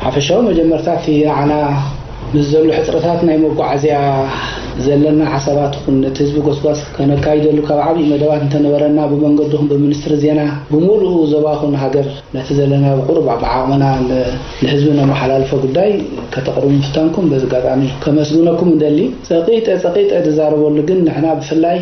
ሓፈሻዊ መጀመርታ እቲ ንዓና ምስ ዘሎ ሕፅረታት ናይ መጓዓዝያ ዘለና ሓሳባት ይኹን ነቲ ህዝቢ ጎስጓስ ከነካይደሉ ካብ ዓብዪ መደባት እንተነበረና ብመንገድኹም ብሚኒስትሪ ዜና ብምሉኡ ዞባ ኹን ሃገር ነቲ ዘለና ብቑሩብ ኣብ ዓቕምና ን- ንህዝቢ ነመሓላልፎ ጉዳይ ከተቕርቡ ምፍታንኩም በዚ ኣጋጣሚ ከመስግነኩም እደሊ። ጸቒጠ ጸቒጠ ዝዛረበሉ ግን ንሕና ብፍላይ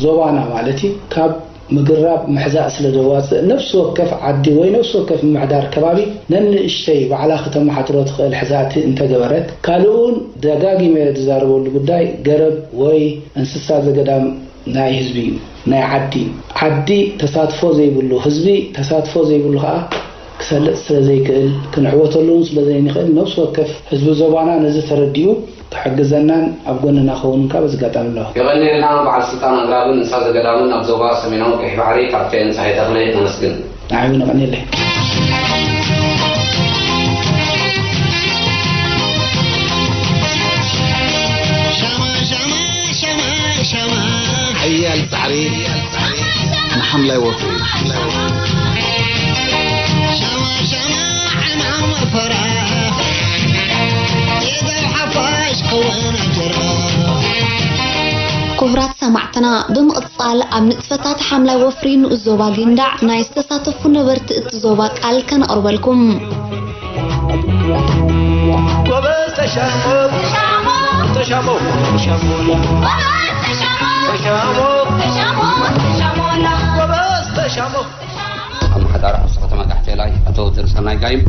ዞባና ማለት እዩ ካብ ምግራብ ምሕዛእ ስለ ዘዋጽእ ነፍሲ ወከፍ ዓዲ ወይ ነፍሲ ወከፍ ምምሕዳር ከባቢ ነንእሽተይ ባዕላ ከተመሓድሮ ትኽእል ሕዛእቲ እንተገበረት ካልእ እውን ደጋጊመ ዝዛረበሉ ጉዳይ ገረብ ወይ እንስሳ ዘገዳም ናይ ህዝቢ እዩ፣ ናይ ዓዲ እዩ። ዓዲ ተሳትፎ ዘይብሉ፣ ህዝቢ ተሳትፎ ዘይብሉ ከኣ ክሰልጥ ስለ ዘይክእል፣ ክንዕወተሉ እውን ስለ ዘይንኽእል፣ ነፍሲ ወከፍ ህዝቢ ዞባና ነዚ ተረዲኡ ክሕግዘናን ኣብ ጎንና ክኸውን ከኣ በዚ ኣጋጣሚ ኣለኹ። የቐንየልና። በዓል ስልጣን ኣግራብን እንስሳ ዘገዳምን ኣብ ዞባ ሰሜናዊ ቀይሕ ባሕሪ ካፕቴን ጸሃየ ተኽለ ነመስግን። ንዓይ እውን የቐንየለይ። ሻማ ሻማ ሻማ ሻማ ሓያል ጻዕሪ ንሓምላይ ወፍሪ። ሻማ ሻማ ዕማም መፈራ የደብ ሓፋሽ ከወን ኣጀራ። ክቡራት ሰማዕትና፣ ብምቕጻል ኣብ ንጥፈታት ሓምላይ ወፍሪ ንኡስ ዞባ ጊንዳዕ ናይ ዝተሳተፉ ነበርቲ እቲ ዞባ ቃል ከነቕርበልኩም። ጎበዝ ተሻሞ፣ ተሻሞ፣ ተሻሞ፣ ተሻሞ፣ ጎበዝ ተሻሞ። ኣመሓዳሪ ዓርሱ ከተማ ጋሕቴላይ ኣቶ ዘርሰናይ ጋይም፣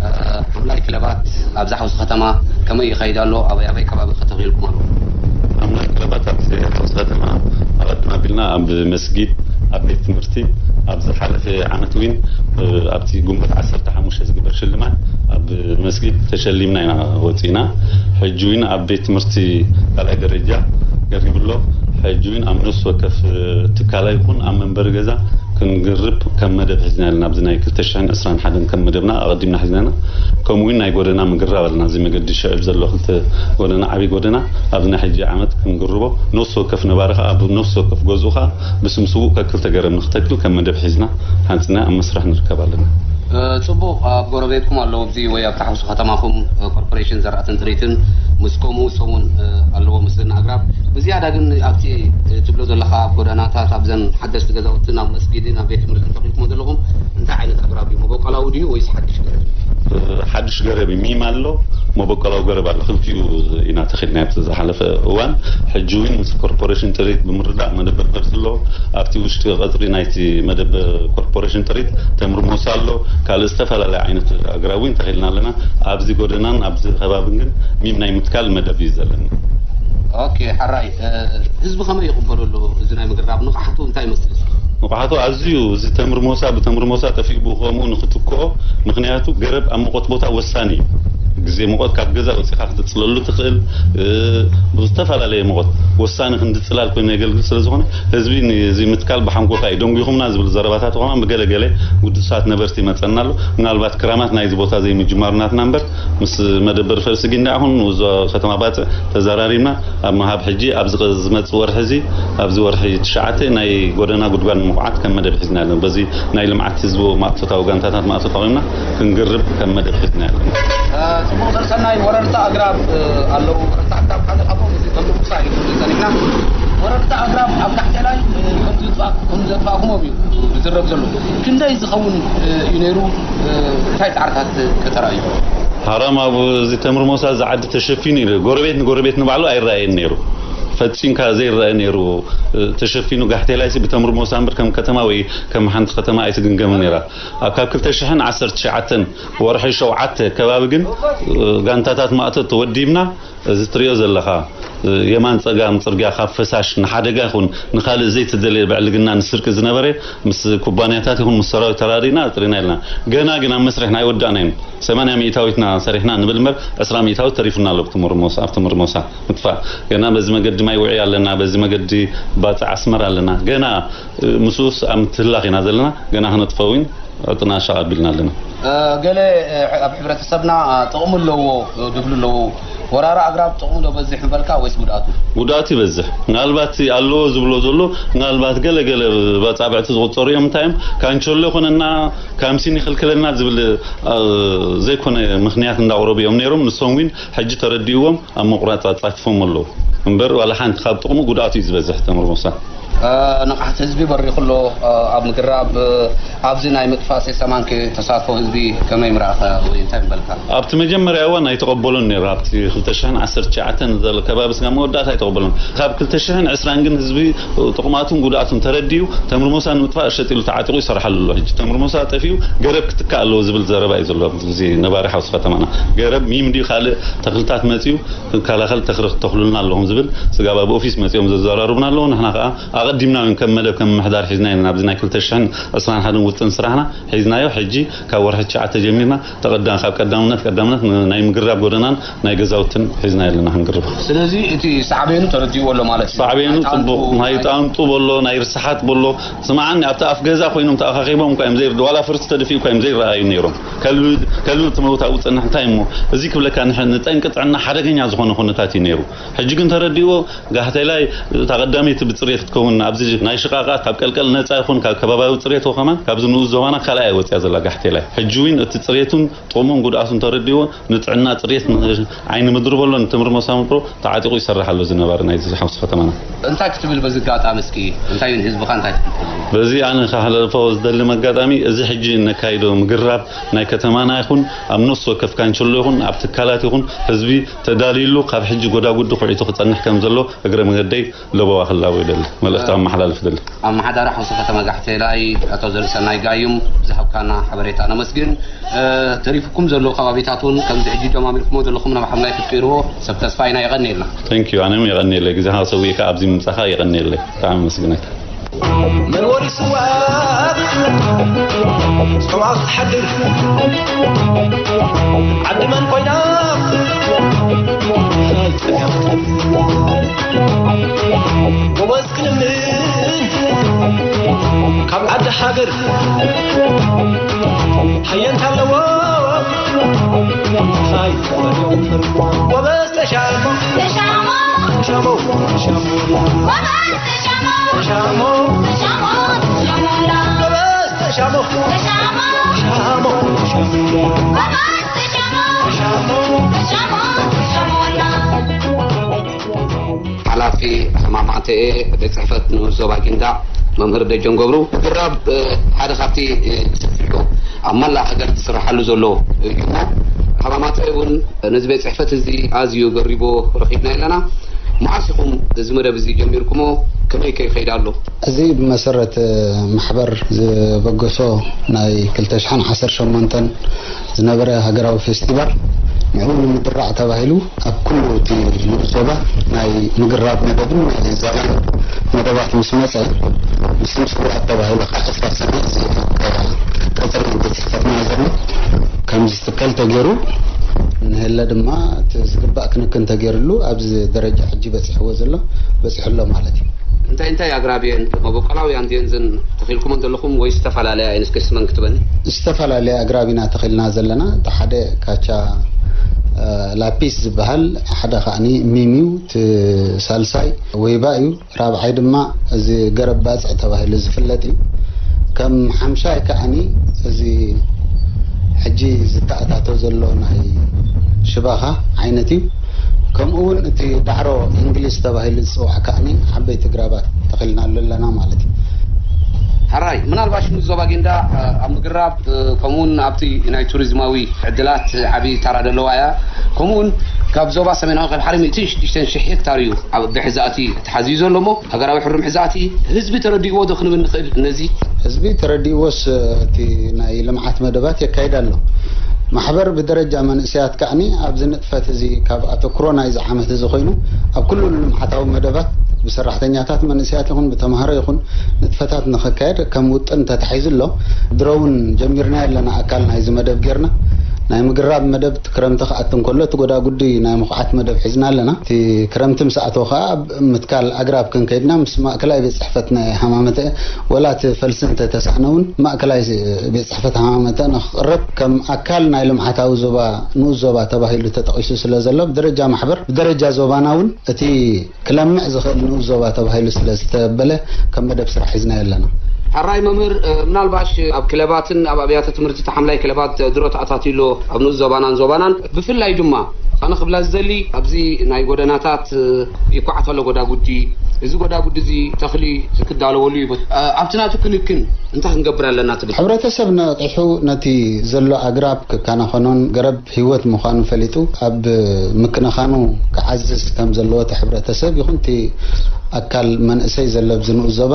እ፣ ሓምላይ ክለባት ኣብዛ ሓውሲ ከተማ ከመይ ይኸይድ ኣሎ? ኣበይ ኣበይ ከባቢ ከተኺልኩም ኣሎ? ሓምላይ ክለባት ኣብዚ ሓውሲ ከተማ ኣቐድም ኣቢልና ኣብ መስጊድ፣ ኣብ ቤት ትምህርቲ፣ ኣብ ዝሓለፈ ዓመት እውን፣ እ፣ ኣብቲ ግንቦት ዓሰርተ ሓሙሽተ ዝግበር ሽልማት ኣብ መስጊድ ተሸሊምና ኢና ወፂና። ሕጂ እውን ኣብ ቤት ትምህርቲ ካልኣይ ደረጃ ገሪብሎ። ሕጂ እውን ኣብ ነፍሲ ወከፍ ትካላ ይኹን ኣብ መንበሪ ገዛ ክንግርብ ከም መደብ ሒዝና ኣለና። ኣብዚ ናይ ክልተ ሽሕን ዕስራን ሓደን ከም መደብና ኣቐዲምና ሒዝና ኢና። ከምኡ እውን ናይ ጎደና ምግራብ ኣለና። እዚ መገዲ ሽዕብ ዘሎ ክልተ ጎደና፣ ዓብዪ ጎደና፣ ኣብዚ ናይ ሕጂ ዓመት ክንግርቦ፣ ነፍሲ ወከፍ ነባሪ ከዓ፣ ኣብ ነፍሲ ወከፍ ገዝኡ ከዓ ብስም ስዉእ ከክል ተገረም ንክተክል ከም መደብ ሒዝና ሓንፅና ኣብ መስራሕ ንርከብ ኣለና። ጽቡቕ። ኣብ ጎረቤትኩም ኣለዉ፣ ኣብዚ ወይ ኣብ ታሕሱ ከተማኹም ኮርፖሬሽን ዘራእትን ጥሪትን ምስ ከምኡ ሰሙን ኣለዎ ምስልና ኣግራብ። ብዝያዳ ግን ኣብቲ ትብሎ ዘለኻ ኣብ ጎደናታት፣ ኣብዘን ሓደስቲ ገዛውትን ኣብ መስጊድን ኣብ ቤት ትምህርትን ተኺልኩሞ ዘለኹም እንታይ ዓይነት ኣግራብ እዩ? መበቆላዊ ድዩ ወይስ ሓድሽ ገረብ? ሓድሽ ገረብ እዩ። ሚም ኣሎ፣ መበቆላዊ ገረብ ኣሎ። ክልቲኡ ኢና ተኺልና ኣብቲ ዝሓለፈ እዋን። ሕጂ እውን ምስ ኮርፖሬሽን ጥሪት ብምርዳእ መደበር ፈልሲ ኣሎ። ኣብቲ ውሽጢ ቀጽሪ ናይቲ መደብ ኮርፖሬሽን ጥሪት ተምሪ ሞሳ ኣሎ። ካልእ ዝተፈላለየ ዓይነት ኣግራብ እውን ተኺልና ኣለና። ኣብዚ ጎደናን ኣብዚ ከባብን ግን ሚም ናይ ምትካል መደብ እዩ ዘለና። ኦኬ፣ ሓራይ፣ እ፣ ህዝቢ ከመይ ይቕበሎ ኣሎ? እዚ ናይ ምግርራብ ንቕሓቱ እንታይ ይመስል? ንቕሓቱ ኣዝዩ፣ እዚ ተምሪ ሞሳ ብተምሪ ሞሳ ጠፊኡ ብኡ ከምኡ ንኽትክኦ፣ ምኽንያቱ ገረብ ኣብ ሙቐት ቦታ ወሳኒ እዩ። ግዜ ሙቐት ካብ ገዛ ወፂኻ ክትፅለሉ ትኽእል፣ እ፣ ብዝተፈላለየ ሙቐት ወሳኒ ክንዲ ፅላል ኮይኑ የገልግል ስለ ዝኾነ፣ ህዝቢ ነዚ ምትካል ብሓንጎፋ እዩ ደንጒኹምና ዝብል ዘረባታት ከማን ብገለ ገለ ግዱሳት ነበርቲ ይመፀና ኣሎ። ምናልባት ክራማት ናይዚ ቦታ ዘይምጅማሩ ናትና እምበር፣ ምስ መደበር ፈልሲ ጊንዳዕ ይኹን ውዞ ከተማ ባፅዕ ተዘራሪብና፣ ኣብ ምሃብ ሕጂ ኣብዚ ቅ-፣ ዝመጽእ ወርሒ እዚ፣ ኣብዚ ወርሒ ትሽዓተ ናይ ጎደና ጉድጓድ ንምኹዓት ከም መደብ ሒዝና ኣለና። በዚ ናይ ልምዓት ህዝቢ ማእቶታዊ ጋንታታት ማእቶ ተጠቒምና ክንግርብ ከም መደብ ሒዝና ኣለና። እ፣ ጽቡቕ ዘርሰናይ ወረርቲ ኣግራብ፣ እ፣ ኣለዉ። ወረርቲ ኣግራብ ሓደ ካብኦም እዚ ተምሪ ሙሳ እዩ ክንብል ጸኒሕና። ወረርቲ ኣግራብ ኣብ ጋሕቴላይ፣ እ፣ ከም ዝጥፋእ፣ ከም ዘጥፋእኩሞም እዩ ዝዝረብ ዘሎ። ክንደይ ዝኸውን፣ እ፣ እዩ ነይሩ? እ፣ እንታይ ጻዕርታት ከተራእዩ? ሃራም ኣብ እዚ ተምሪ ሞሳ እዚ ዓዲ ተሸፊኑ እዩ። ጎረቤት ንጎረቤት ንባዕሉ ኣይረኣየን ነይሩ። ፈጺምካ ዘይረኣየ ነይሩ። እ፣ ተሸፊኑ ጋሕቴላይ ሲ ብተምሪ ሞሳ እምበር ከም ከተማ ወይ ከም ሓንቲ ከተማ ኣይትግምገምን ነይራ። ኣብ ካብ ክልተ ሽሕን ዓሰርተ ትሽዓተን ወርሒ ሸውዓተ ከባቢ ግን፣ እ፣ ጋንታታት ማእቶ ተወዲብና፣ እዚ ትሪኦ ዘለኻ፣ እ፣ የማን ጸጋም ጽርግያ ካብ ፈሳሽ ንሓደጋ ይኹን ንኻልእ ዘይተደለየ ብዕልግና ንስርቂ ዝነበረ ምስ ኩባንያታት ይኹን ምስ ሰራዊት ተራዲእና ኣጽሪና ኢልና። ገና ግን ኣብ መስርሕ ናይ ወዳእና እዮም። ሰማንያ ሚእታዊትና ሰሪሕና ንብል እምበር ዕስራ ሚእታዊት ተሪፉና ኣሎ ብትምርሞሳ፣ ኣብ ትምርሞሳ ምጥፋእ። ገና በዚ መገዲ ማይ ውዒ ኣለና፣ በዚ መገዲ ባጽዕ ኣስመራ ኣለና። ገና፣ እ፣ ምስኡስ ኣብ ምትህላኽ ኢና ዘለና። ገና ክነጥፈው እውን ጥናሻ ኣቢልና ኣለና። እ፣ ገለ፣ እ፣ ኣብ ሕብረተሰብና፣ እ፣ ጥቕሚ ኣለዎ፣ እ፣ ድብሉ ኣለዎ። ወራሪ ኣግራብ ጥቕሙ ዶ በዝሕ ምበልካ ወይስ ጉድኣቱ? ጉድኣቱ ይበዝሕ። ምናልባት ኣለዎ ዝብሎ ዘሎ፣ ምናልባት ገለ ገለ ባጻብዕቲ ዝቑጸሩ እዮም። እንታይ እዮም? ካንቸሎ ይኾነና፣ ካምሲን ይኽልክለና ዝብል፣ እ፣ ዘይኮነ ምኽንያት እንዳቕረቡ እዮም ነይሮም። ንሶም እውን ሕጂ ተረዲእዎም ኣብ ምቑራጽ ኣጻፊፎም ኣለዉ። እምበር ዋላ ሓንቲ ካብ ጥቕሙ ጉድኣቱ እዩ ዝበዝሕ ተምርሞሳ። እ፣ ንቕሓት ህዝቢ በሪኹ ኣሎ፣ እ፣ ኣብ ምግራብ፣ እ፣ ኣብዚ ናይ ምጥፋእ ሴሰማንኪ ተሳትፎ ህዝቢ ከመይ ምረኣኻ ወይ እንታይ ምበልካ? ኣብቲ መጀመርያ እዋን ኣይተቐበሎን ነይሩ። ኣብቲ ክልተ ሽሕን ዓሰርተ ትሽዓተን ዘሎ ከባቢ ስጋብ መወዳእታ ኣይተቐበሎን። ካብ ክልተ ሽሕን ዕስራን ግን ህዝቢ ጥቕማቱን ጉድኣቱን ተረዲኡ ተምርሞሳ ንምጥፋእ ሸጥ ኢሉ ተዓጢቑ ይሰርሓሉ ኣሎ። ሕጂ ተምርሞሳ ጠፊኡ ገረብ ክትካእ ኣለዎ ዝብል ዘረባ እዩ ዘሎ ኣብዚ ግዜ ነባሪ ሓውሲ ከተማና። ገረብ ሚም ድዩ ካልእ ተኽልታት መፂኡ ክከላኸል ተኽሪ ክተኽሉልና ኣለኹም ዝብል ስጋብ ኣብ ኦፊስ መፂኦም ዘዘራርቡና ኣለዉ። ንሕና ከዓ ኣቐዲምና እውን ከም መደብ ከም ምምሕዳር ሒዝና ኢና። ናብዚ ናይ ክልተ ሽሕን ዕስራን ሓደን ውጥን ስራሕና ሒዝናዮ። ሕጂ ካብ ወርሒ ትሽዓተ ጀሚርና ተቐዳም-፣ ካብ ቀዳምነት ቀዳምነት ን-፣ ናይ ምግራብ ጎደናን ናይ ገዛውትን ሒዝና ኣለና ክንግርብ። ስለዚ እቲ ሳዕቤኑ ተረዲእዎ ኣሎ ማለት እዩ። ሳዕቤኑ ናይ ጣንጡ፣ ጽቡቕ፣ ናይ ናይ ጣንጡ በሎ፣ ናይ ርስሓት በሎ። ስምዓኒ፣ ኣብቲ ኣፍ ገዛ ኮይኖም ተኣኻኺቦም እኳ እዮም ዘይር-፣ ዋላ ፍርሲ ተደፊኡ እኳ እዮም ዘይረኣዩ ነይሮም። ከልቢ፣ ከልቢ ትመውት ኣብኡ ጸንሕ፣ እንታይ እሞ፣ እዚ ክብለካ፣ ንሕ-፣ ንጠንቂ ጥዕና ሓደገኛ ዝኾነ ኩነታት እዩ ነይሩ። ሕጂ ግን ተረዲእዎ፣ ጋህቴላይ እታ ቀዳመይቲ ብጽሬት ክትከውን፣ ኣብዚ ናይ ሽቓቓት ካብ ቀልቀል ነጻ ይኹን፣ ካብ ከባባዊ ጽሬት ከማን፣ ካብዚ ንኡስ ዞባና ካልኣይ ወጽያ ዘላ ጋህቴላይ። ሕጂ እውን እቲ ጽሬቱን ጥቕሙን ጉድኣቱን ተረዲእዎ፣ ንጥዕና ጽሬት፣ ንዓይኒ ምድሪ በሎ፣ ንትምሪ ሞሳ ምቅሮ ተዓጢቑ ይሰርሕ ኣሎ እዚ ነባሪ ናይዚ ሓውሲ ከተማና። እንታይ ክትብል በዚ ኣጋጣሚ እስኪ፣ እንታይ እውን ህዝብኻ እንታይ ትብል? በዚ ኣነ ከሕለልፎ ዝደሊ ኣጋጣሚ፣ እዚ ሕጂ ነካይዶ ምግራብ ናይ ከተማና ይኹን ኣብ ነፍሲ ወከፍ ካንቸሎ ይኹን ኣብ ትካላት ይኹን ህዝቢ ተዳልዩሉ ካብ ሕጂ ጎዳጉዲ ኩዒቱ ክጸንሕ ከም ዘሎ እግረ መገደይ ለበዋ ክላቦ ይደሊ፣ መልእኽቲ ኣመሓላልፍ ይደሊ። ኣመሓዳሪ ሓውሲ ከተማ ጋሕቴላይ ኣቶ ዘርእሰናይ ጋዩም ዝሃብካና ሓበሬታ ነመስግን። እ፣ ተሪፉኩም ዘለዉ ከባቢታት እውን ከምዚ ሕጂ ጀማሚርኩሞ ዘለኹም ናብ ሓምላይ ክትቅይርዎ ሰብ ተስፋ ኢና። የቐንየልና። Thank you፣ ኣነ እውን የቐንየለይ፣ ግዜኻ ሰዊእካ ኣብዚ ምምጻኻ የቐንየለይ፣ ብጣዕሚ ኣመስግነካ። መንበሪ ስውኣት ጽዋቕ ትሓድር ዓዲ መን ኮይና? ጎበዝ ክልምን ካብ ዓዲ ሃገር ሃየንታ ኣለዎ። ሃይ ጎበዝ ተሻሞ፣ ተሻሞ፣ ተሻሞ፣ ተሻሞ፣ ጎበዝ ተሻሞ፣ ተሻሞ፣ ተሻሞ፣ ተሻሞ፣ ጎበዝ ተሻሞ፣ ተሻሞ፣ ተሻሞ፣ ተሻሞ፣ ጎበዝ ተሻሞ፣ ተሻሞ፣ ተሻሞ፣ ተሻሞ። ሓላፊ ሕማማተ ቤት ጽሕፈት ንኡስ ዞባ ጊንዳዕ መምህር ደጀን ገብሩ፣ ግራብ ሓደ ካብቲ ሰፊሑ ኣብ መላእ ሃገር ዝስርሓሉ ዘሎ እዩ እሞ፣ ሕማማተ እውን ነዚ ቤት ጽሕፈት እዚ ኣዝዩ ገሪቦ ረኺብና ኣለና። መዓስ ኢኹም እዚ መደብ እዚ ጀሚርኩሞ? ከመይ ከ ይኸይድ ኣሎ? እዚ ብመሰረት ማሕበር ዝበገሶ ናይ ክልተ ሽሕን ዓሰርተ ሸሞንተን ዝነበረ ሃገራዊ ፌስቲቫል ንዕኡ ንምድራዕ ተባሂሉ ኣብ ኩሉ እቲ ንኡስ ዞባ ናይ ምግራብ መደብን ናይ ዛላን መደባት ምስ መጸ፣ ምስቶም ስዉኣት ተባሂሉ ከዓ ዕስራ ሰነ እዚ ኣብ ቀጽሪ ቤት ጽሕፈትና ዘሎ ከም ዝትከል ተገይሩ፣ ንህለ ድማ እቲ ዝግባእ ክንክን ተገይርሉ ኣብዚ ደረጃ ሕጂ በጺሕዎ ዘሎ በጺሑ ኣሎ ማለት እዩ። እንታይ እንታይ ኣግራብ እየን መበቆላውያን ድየን ዘን ተኺልኩመን ዘለኹም ወይ ዝተፈላለያ እየን? እስከ ስመን ክትበኒ። ዝተፈላለያ ኣግራብ ኢና ተኺልና ዘለና። እቲ ሓደ ካቻ፣ እ፣ ላፒስ ዝበሃል፣ ሓደ ከዓኒ ሚም እዩ፣ እቲ ሳልሳይ ወይባ እዩ፣ ራብዓይ ድማ እዚ ገረብ ባጽዕ ተባሂሉ ዝፍለጥ እዩ። ከም ሓምሻይ ከዓኒ እዚ ሕጂ ዝተኣታቶ ዘሎ ናይ ሽባኻ ዓይነት እዩ። ከምኡ እውን እቲ ዳዕሮ እንግሊዝ ተባሂሉ ዝፅዋዕ ከዓኒ ዓበይቲ ግራባት ተኺልናሉ ኣለና ማለት እዩ። ሕራይ፣ ምናልባሽ ምስ ዞባ ጊንዳ ኣብ ምግራብ፣ ከምኡውን ኣብቲ ናይ ቱሪዝማዊ ዕድላት ዓብዪ ተራ ዘለዋ እያ። ከምኡውን ካብ ዞባ ሰሜናዊ ካብ ሓደ ሚእትን ሽዱሽተን ሽሕ ሄክታር እዩ ኣብ ብሕዛእቲ ተሓዚኡ ዘሎ እሞ፣ ሃገራዊ ሕሩም ሕዛእቲ ህዝቢ ተረዲእዎ ዶ ክንብል ንኽእል? ነዚ ህዝቢ ተረዲእዎስ፣ እቲ ናይ ልምዓት መደባት የካይድ ኣሎ። ማሕበር ብደረጃ መንእሰያት ከዓኒ ኣብዚ ንጥፈት እዚ ካብ ኣተኩሮ ናይዚ ዓመት እዚ ኮይኑ፣ ኣብ ኩሉ ልምዓታዊ መደባት ብሰራሕተኛታት መንእሰያት ይኹን ብተምሃሮ ይኹን ንጥፈታት ንኸካየድ ከም ውጥን ተታሒዙ ኣሎ። ድሮ እውን ጀሚርና ኣለና፣ ኣካል ናይዚ መደብ ጌርና። ናይ ምግራብ መደብ ክረምቲ ክኣቱ እንከሎ፣ እቲ ጎዳጉዲ ናይ ምኹዓት መደብ ሒዝና ኣለና። እቲ ክረምቲ ምስ ኣተወ ከኣ፣ ኣብ ምትካል ኣግራብ ክንከይድና ምስ ማእከላይ ቤት ጽሕፈት ናይ ሃማመተ፣ ወላ እቲ ፈልሲ እንተተሳእነ እውን፣ ማእከላይ ቤት ጽሕፈት ሃማመተ ንኽቕረብ፣ ከም ኣካል ናይ ልምዓታዊ ዞባ፣ ንኡስ ዞባ ተባሂሉ ተጠቒሱ ስለ ዘሎ፣ ብደረጃ ማሕበር፣ ብደረጃ ዞባና እውን እቲ ክለምዕ ዝኽእል ንኡስ ዞባ ተባሂሉ ስለ ዝተበለ፣ ከም መደብ ስራሕ ሒዝናዮ ኣለና። ሕራይ መምህር፣ እ፣ ምናልባሽ ኣብ ክለባትን ኣብ ኣብያተ ትምህርቲ ተሓምላይ ክለባት ድሮ ተኣታትዩ ኣሎ፣ ኣብ ንኡስ ዞባናን ዞባናን። ብፍላይ ድማ ኣነ ክብላ ዝደሊ፣ ኣብዚ ናይ ጎደናታት፣ እ፣ ይኳዓት ኣሎ ጎዳጉዲ። እዚ ጎዳጉዲ እዚ ተኽሊ ክዳለወሉ እዩ። እ፣ ኣብቲ ናቱ ክንክን እንታይ ክንገብር ኣለና ትብል? ሕብረተሰብ ነቒሑ ነቲ ዘሎ ኣግራብ ክከናኸኖን ገረብ ህይወት ምዃኑ ፈሊጡ ኣብ ምክንኻኑ ክዓዝዝ ከም ዘለዎ እቲ ሕብረተሰብ ይኹን እቲ ኣካል መንእሰይ ዘሎ ኣብዚ ንኡስ ዞባ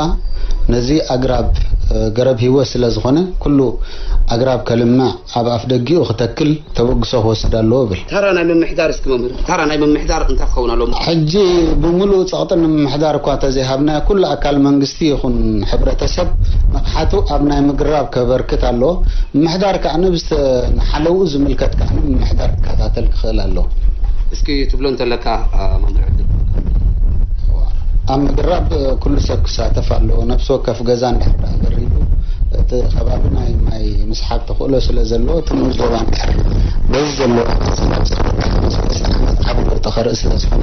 ነዚ ኣግራብ፣ እ፣ ገረብ ህይወት ስለ ዝኾነ ኩሉ ኣግራብ ከልምዕ ኣብ ኣፍ ደጊኡ ክተክል ተበግሶ ክወስድ ኣለዎ እብል። ታራ ናይ ምምሕዳር እስኪ መምህር፣ ታራ ናይ ምምሕዳር እንታይ ክኸውን ኣለዎ? ሕጂ ብምሉእ ጸቕጢ ንምምሕዳር እኳ ተዘይሃብናዮ ኩሉ ኣካል መንግስቲ ይኹን ሕብረተሰብ ንቕሓቱ ኣብ ናይ ምግራብ ከበርክት ኣለዎ። ምምሕዳር ከኣ ንብዝተ-፣ ንሓለውኡ ዝምልከት ከኣ ምምሕዳር ክከታተል ክኽእል ኣለዎ። እስኪ ትብሎ እንተለካ፣ አ፣ መምህር ዕድል። ኣብ ምግራብ ኩሉ ሰብ ክሳተፍ ኣለዎ። ነፍሲ ወከፍ ገዛ እንድሕር ደኣ በሪዱ እቲ ከባቢ ናይ ማይ ምስሓብ ተኽእሎ ስለ ዘለዎ እቲ ንኡስ ዞባ እንድሕር በዚ ዘለዎ ቅርጺ ናብ ዝኽእል ዓመት ዓቢ ለውጢ ከርኢ ስለ ዝኾነ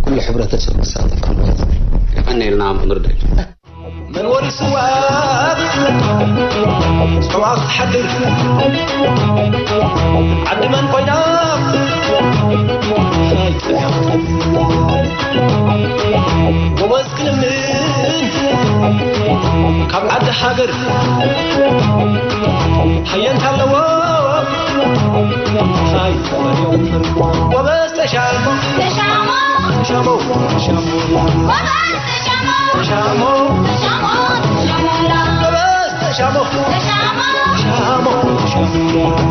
ኩሉ ሕብረተሰብ ክሳተፍ ኣለዎ ዝብል። የቐንየልና መምህር ደጅ። መንበሪ ስውኣት ጸዋቕ ትሓድር ዓዲ መን ኮይና? ጎበዝ ክልምን ካብ ዓዲ ሃገር ሃየንታ ኣለዎ። ሃይ ጎበዝ ተሻሞ፣ ተሻሞ፣ ተሻሞ፣ ተሻሞ፣ ጎበዝ ተሻሞ፣ ተሻሞ፣ ተሻሞ፣ ተሻሞ፣ ጎበዝ ተሻሞ፣ ተሻሞ፣ ተሻሞ፣ ተሻሞ፣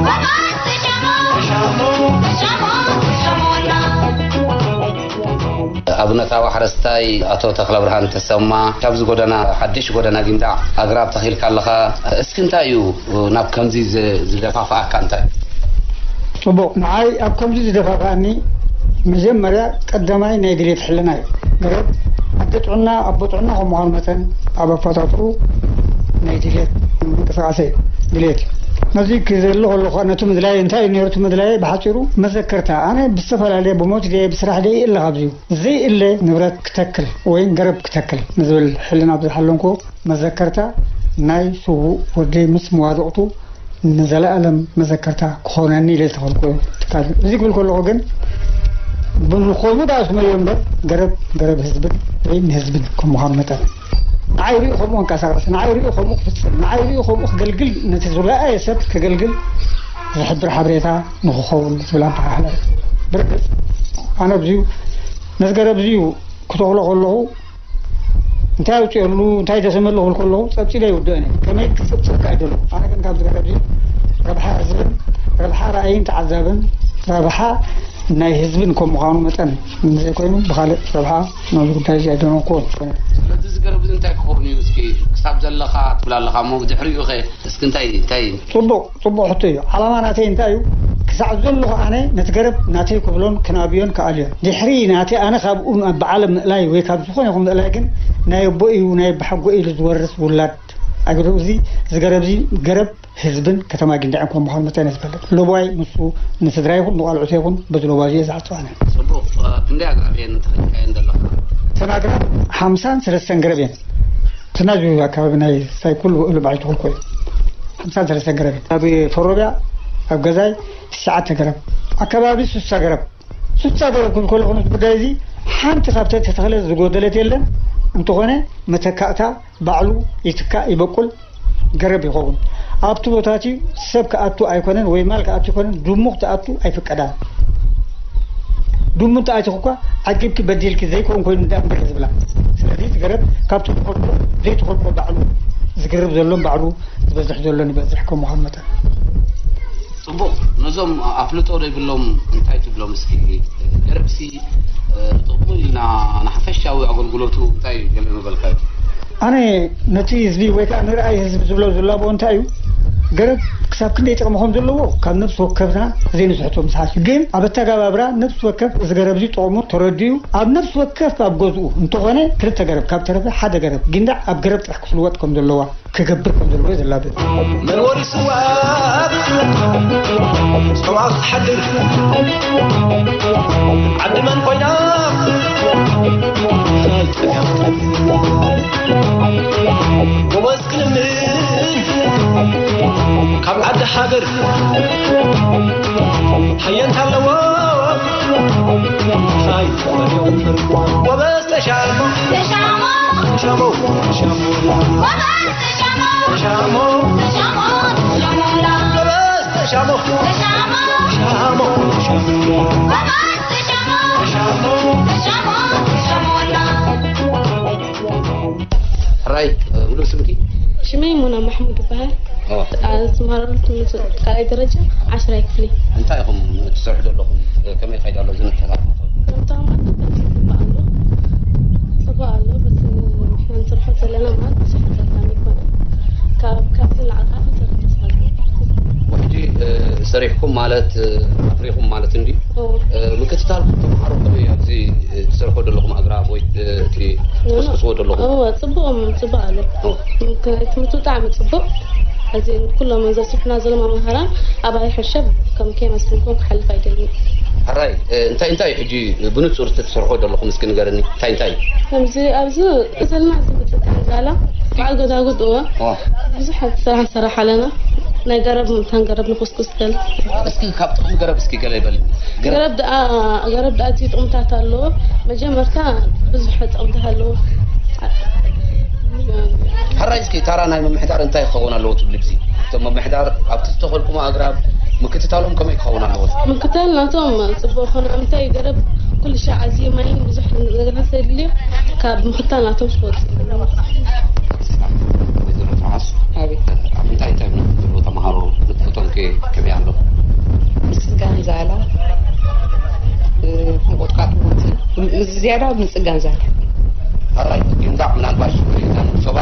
ጎበዝ ተሻሞ፣ ተሻሞ፣ ተሻሞ፣ ተሻሞ። ኣብነታዊ ሓረስታይ ኣቶ ተኽለብርሃን ተሰማ፣ ካብዚ ጎደና፣ ሓድሽ ጎደና ጊንዳዕ ኣግራብ ተኺልካ ኣለኻ። እስኪ እንታይ እዩ ናብ ከምዚ ዝ-፣ ዝደፋፍኣካ እንታይ? ጽቡቕ፣ ንዓይ ኣብ ከምዚ ዝደፋፍኣኒ መጀመርያ ቀዳማይ ናይ ድሌት ሕልና እዩ። ገረብ ኣደ ጥዕና ኣቦ ጥዕና ከም ምዃኑ መጠን ኣብ ኣፈጣጥሩ ናይ ድሌት ምንቅስቃሰ እዩ። ድሌት እዩ። ነዚ ክዘሎ ከለኹ ነቲ ምድላይ እንታይ እዩ ነይሩ? እቲ ምድላይ ብሓጺሩ መዘከርታ። ኣነ ብዝተፈላለየ ብሞት ድየ ብስራሕ ድየ ይእለ ካብዚዩ። ዘይእለ ንብረት ክተክል ወይ ገረብ ክተክል ንዝብል ሕልና ብዝሓለንኩ መዘከርታ ናይ ስዉእ ወደይ ምስ መዋድቕቱ ንዘለኣለም መዘከርታ ክኾነኒ ኢለ ዝተኸልኩ ትካል እዩ። እዚ ክብል ከለኹ ግን ብንኾኑ ደኣ ስመዮ እምበር ገረብ፣ ገረብ ህዝብን ወይ ንህዝብን ከም ምዃኑ መጠን ንዓይ ሪኡ ከምኡ እንቀሳቐስ፣ ንዓይ ሪኡ ከምኡ ክፍጽም፣ ንዓይ ሪኡ ከምኡ ክገልግል፣ ነቲ ዝረኣየ ሰብ ክገልግል ዝሕብር ሓበሬታ ንክኸውን ዝብል ኣበሃህላ እዩ። ብርግጽ ኣነ ኣብዚዩ ነዚ ገረብ እዚዩ ክተኽሎ ከለኹ እንታይ ኣውፅኦሉ፣ እንታይ ደሰመሉ ክብል ከለኹ ፀብፂበ ይውድእን እየ። ከመይ ክፅብፅብ ከ ኣይደለኹ። ኣነ ግን ካብዚ ገረብ እዚ ረብሓ ህዝብን ረብሓ ራእይን ተዓዛብን ረብሓ ናይ ህዝብን ከም ምዃኑ መጠን እንተዘይኮይኑ ብኻልእ ረብሓ ናብዚ ጉዳይ እዚ ኣይደነኩዎን። ስለዚ እዚ ገረብ እዚ እንታይ ክኸውን እዩ? እስኪ ክሳብ ዘለኻ ትብል ኣለኻ እሞ ብድሕሪኡ ኸ እስኪ እንታይ እንታይ እዩ? ፅቡቕ፣ ፅቡቕ ሕቶ እዩ። ዓላማ ናተይ እንታይ እዩ? ክሳዕ ዘለኹ ኣነ ነቲ ገረብ ናተይ ክብሎን ክናብዮን ክኣልዮን። ድሕሪ ናተይ ኣነ ካብኡ ናብ በዓል ምእላይ ወይ ካብ ዝኾነ ይኹን ምእላይ ግን ናይ ኣቦ እዩ፣ ናይ ኣቦሓጎ እዩ ዝወርስ ውላድ። ኣግዶ እዚ፣ እዚ ገረብ እዚ ገረብ ህዝብን ከተማ ጊንዳዕን ከም ምዃኑ መጠን እየ ዝፈልጥ። ለቦዋይ ንሱ ንስድራ ይኹን ንቆልዑተ ይኹን በዚ ለቦዋ እዚ እየ ዝዓጽው ኣነ። ጽቡቕ፣ እ፣ ክንደይ ኣግራብ እየን ተኸሊካየን ዘለኻ? እተን ኣግራብ ሓምሳን ሰለስተን ገረብ እየን። እቲ ናዙ ኣካባቢ ናይ ሳይኩል ውእሉ በዓል ተኽልኮ እዩ። ሓምሳን ሰለስተን ገረብ እየን። ኣብ ፈሮብያ፣ ኣብ ገዛይ ትሽዓተ ገረብ፣ ኣካባቢ ሱሳ ገረብ። ሱሳ ገረብ ክብል ከለኹ ነቲ ጉዳይ እዚ ሓንቲ ካብተን ተተኽለ ዝጎደለት የለን። እንተኾነ መተካእታ ባዕሉ ይትካእ፣ ይበቁል፣ ገረብ ይኸውን። ኣብቲ ቦታ እቲ ሰብ ክኣቱ ኣይኮነን ወይ ማል ክኣቱ ኣይኮነን፣ ድሙ ክትኣቱ ኣይፍቀዳን። ድሙ እንተኣቲኹ እኳ ዓቂብኪ በዲልኪ ዘይከውን ኮይኑ እንዳ እምበር ዝብላ። ስለዚ እቲ ገረብ ካብቲ ተኸልኮ ዘይተኸልኮ ባዕሉ ዝገርብ ዘሎን ባዕሉ ዝበዝሕ ዘሎን ይበዝሕ ከም ምዃኑ መጠን። ጽቡቕ፣ ነዞም ኣፍልጦ ዘይብሎም እንታይ ትብሎም እስኪ? ገረብሲ፣ እ፣ ጥቕሙ ኢልና ንሓፈሻዊ ኣገልግሎቱ እንታይ ገለ ምበልካዮ? ኣነ ነቲ ህዝቢ ወይ ከኣ ንርኣይ ህዝቢ ዝብሎ ዝላቦ እንታይ እዩ? ገረብ ክሳብ ክንደይ ጥቕሚ ከም ዘለዎ ካብ ነፍሲ ወከፍና ዘይንስሕቶ ምስሓሽ። ግን ኣብ ኣተጋባብራ ነፍሲ ወከፍ እዚ ገረብ እዚ ጥቕሙ ተረዲኡ ኣብ ነፍሲ ወከፍ ኣብ ገዝኡ እንተኾነ ክልተ ገረብ ካብ ተረፈ ሓደ ገረብ ጊንዳዕ ኣብ ገረብ ጥራሕ ክትልወጥ ከም ዘለዋ ክገብር ከም ዘለዎ እዩ ዘላብብ። መን ወሪስዋ ጸዋዕ ክትሓድር ዓዲ መን ኮይና ጎበዝ ክልምን ካብ ዓዲ ሃገር ሓየንታ ኣለዎ። ሃይ ጎበዝ ተሻሞ ተሻሞ ተሻሞ ተሻሞ ሕራይ፣ እ፣ ሙሉእ ስምኪ? ሽመይ ሙና ማሕሙድ ይበሃል። ኦ። ኣ-፣ ዝመሃረሉ ትምህርቲ ካልኣይ ደረጃ ዓሽራይ ክፍሊ። እንታይ ኢኹም ትሰርሑ ዘለኹም? እ፣ ከመይ ይኸይድ ኣሎ እዚ ንጥፈታት? ከም ተማሪ ጽቡቕ ኣሎ። ጽቡቕ ኣሎ። በቲ ንሕና ንሰርሖ ዘለና ማለት ብዙሕ ኣጸጋሚ ኣይኮነን። ካብ፣ ካብቲ ንላዕሊ ከዓ ክንሰርሕ ተስፋ ኣለና። ሕጂ፣ እ፣ ሰሪሕኩም ማለት፣ እ፣ ኣፍሪኹም ማለት እንድዩ። እዎ። እ፣ ምክትታልኩም ተምሃሮ ከመይ እዩ ኣብዚ፣ እ፣ ትሰርሑ ዘለኹም ኣግራብ ወይ፣ እ፣ እቲ ኖ፣ ኖ። ትኹስኹስዎ ዘለኹም? እዎ፣ ጽቡቕ፣ ጽቡቕ ኣሎ። ኦ። ምክ-፣ ትምህርቲ ብጣዕሚ ጽቡቕ። ሕዚ ኩሎም ዘስርሑና ዘለዉ መምህራን ኣባይ ሕሸብ ከም ከይመስልኩም ክሓልፍ ኣይደልን። ሕራይ፣ እ፣ እንታይ እንታይ እዩ ሕጂ ብንጹር እቲ ትሰርሖ ዘለኹም እስኪ ንገርኒ? እንታይ እንታይ እዩ? ከምዚ ኣብዚ ዘለና እዚ ምጥቃም ዛላ በዓል ጎዳጉድ እዎ። ኦ። ብዙሓት ስራሕ ንሰርሕ ኣለና። ናይ ገረብ፣ እተን ገረብ ንኹስኩስ ገለ። እስኪ ካብ ጥቕሚ ገረብ እስኪ ገለ ይበል። ገረብ ገረብ ደኣ፣ ገረብ ደኣ ኣዝዩ ጥቕምታት ኣለዎ። መጀመርታ ብዙሕ ጥቕምታት ኣለዎ። ሕራይ እስኪ ታራ ናይ ምምሕዳር እንታይ ክኸውን ኣለዎ ትብሉ? ብዚ እቶም ምምሕዳር ኣብቲ ዝተኸልኩሞ ኣግራብ ምክትታሎም ከመይ ክኸውን ኣለዎ? ምክትታል ናቶም ጽቡቕ ኾነ። እንታይ ገረብ ኩሉ ሻዕ ኣዝዩ ማይን ብዙሕ ነገራት ዘድልዮ ካብ ምክትታል ናቶም ክወጽእ። ወይዘሮ ትርሓስ፣ ኣቤት። ኣብ እንታይ እንታይ እምነት ዘለዉ ተምሃሮ ንጥፈቶም ከ ከመይ ኣሎ? ምስጋና ዛላ፣ እ፣ ምቑጥቃጥ ሞት፣ ዝያዳ ኣብ ምጽጋን ዛላ። ኣራይ፣ ግንዳዕ ምናልባሽ እዛ ዞባ፣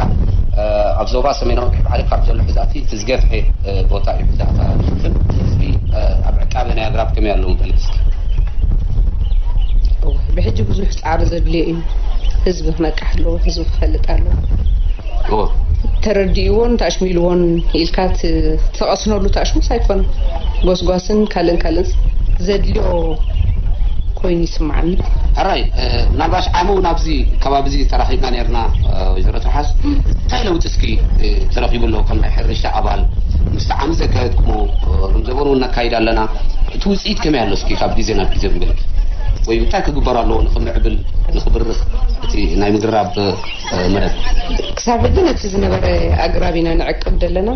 ኣብ ዞባ ሰሜናዊ ቀይሕ ባሕሪ ካብ ዘሎ ሕዛእቲ እቲ ዝገፍሐ ቦታ እዩ። ሕዛእታ ሽፍን ህዝቢ ኣብ ዕቃበ ናይ ኣግራብ ከመይ ኣለዉ? በል እስኪ። እወ፣ ብሕጂ ብዙሕ ጻዕሪ ዘድልዮ እዩ። ህዝቢ ክነቅሕ ኣለዎ፣ ህዝቢ ክፈልጥ ኣለዎ። እወ። ተረዲእዎን ታሽሚልዎን ኢልካ ት-፣ ትቐስነሉ ታሽሙስ ኣይኮነን። ጎስጓስን ካልእን ካልእን ዘድልዮ ኮይኑ ይስምዓኒ። ሕራይ፣ እ፣ ምናልባሽ ዓሙ ናብዚ ከባቢ እዚ ተራኺብና ነርና፣ እ፣ ወይዘሮ ትርሓስ፣ እንታይ ለውጢ እስኪ፣ እ፣ ተረኺቡ ኣሎ? ከም ናይ ሕርሻ ኣባል ምስቲ ዓሚ ዘካየድኩሞ፣ እ፣ ሎም ዘበን እውን ነካይድ ኣለና። እቲ ውፅኢት ከመይ ኣሎ? እስኪ ካብ ግዜ ናብ ግዜ ብንብል ወይ እንታይ ክግበር ኣለዎ ንኽምዕብል፣ ንኽብርኽ እቲ ናይ ምግራብ፣ እ፣ መደብ? ክሳብ ሕጂ ነቲ ዝነበረ ኣግራብ ኢና ንዕቅብ ዘለና።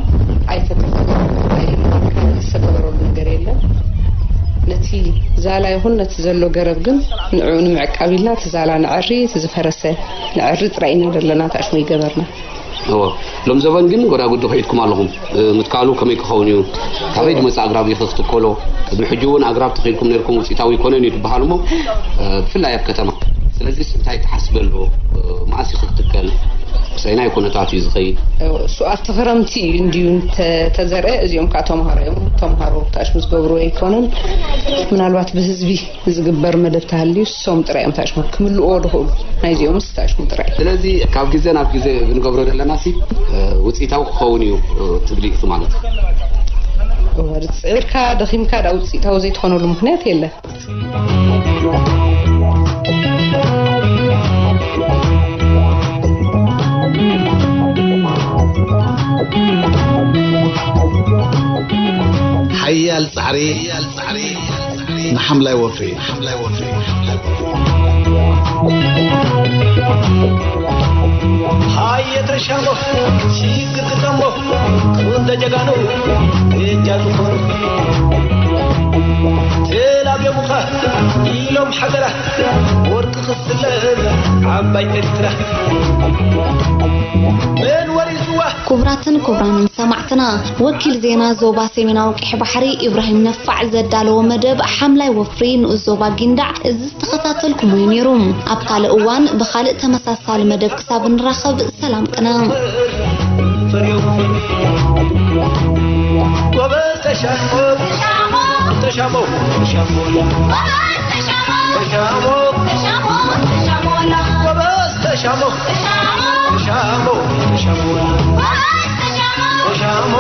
ኣይተተኸለን፣ ዝተገበረሉ ነገር የለን። ነቲ ዛላ ይኹን ነቲ ዘሎ ገረብ ግን ንዕኡ ንምዕቃብ ኢልና እቲ ዛላ ንዐሪ፣ እቲ ዝፈረሰ ንዐሪ ጥራይ ኢና ዘለና፣ ታሽሙ ይገበርና። እዎ፣ ሎም ዘበን ግን ጎዳጉዲ ከይድኩም ኣለኹም። እ፣ ምትካሉ ከመይ ክኸውን እዩ? ካበይ ድመጽእ ኣግራብ ኢኺ ክትከሎ? ቅድሚ ሕጂ እውን ኣግራብ ተኺልኩም ነርኩም፣ ውጽኢታዊ ኣይኮነን እዩ ትበሃል እሞ፣ እ፣ ብፍላይ ኣብ ከተማ። ስለዚስ እንታይ ትሓስበሉ? እ፣ መኣስ ኢኺ ክትከል? ብሰናይ ኩነታት እዩ ዝኸይድ። እሱ ኣብቲ ክረምቲ እዩ እንድዩ እንተ-፣ ተዘርአ፣ እዚኦም ከዓ ተምሃሮ እዮም። ተምሃሮ ታሽሙ ዝገብርዎ ኣይኮኑን። ምናልባት ብህዝቢ ዝግበር መደብ ተሃልዩ፣ እሶም ጥራይ እዮም ታሽሙ ክምልእዎ ዝኽእሉ። ናይዚኦምስ ታሽሙ ጥራይ። ስለዚ ካብ ግዜ ናብ ግዜ ብንገብሮ ዘለና ሲ፣ እ፣ ውፅኢታዊ ክኸውን እዩ፣ እ፣ ትብሊ ኢኺ ማለት እዩ። እወ፣ ጽዒርካ ደኺምካ ዳ ውፅኢታዊ ዘይትኾነሉ ምኽንያት የለን። ሓያል ጻዕሪ ንሓምላይ ወፍሪ። ሃየ ተሻሞ፣ ሲግር ግጠሞ፣ እንደ ጀጋኑ እጃ ዝኾኑ። ተላብዮሙኻ ኢሎም ሓገራ፣ ወርቂ ክስለም ዓባይ ኤርትራ። መን ወሪስዋ? ክቡራትን ክቡራንን ሰማዕትና፣ ወኪል ዜና ዞባ ሰሜናዊ ቀይሕ ባሕሪ ኢብራሂም ነፋዕ ዘዳለዎ መደብ ሓምላይ ወፍሪ ንኡስ ዞባ ጊንዳዕ እዚ ዝተኸታተልኩሞ እዩ ነይሩ። ኣብ ካልእ እዋን ብኻልእ ተመሳሳሊ መደብ ክሳብ ንራኸብ ሰላም ቅነ። ጎበዝ ተሻሞ፣ ተሻሞ፣ ተሻሞ፣ ተሻሞ፣ ጎበዝ ተሻሞ፣ ተሻሞ፣ ተሻሞ፣ ተሻሞ።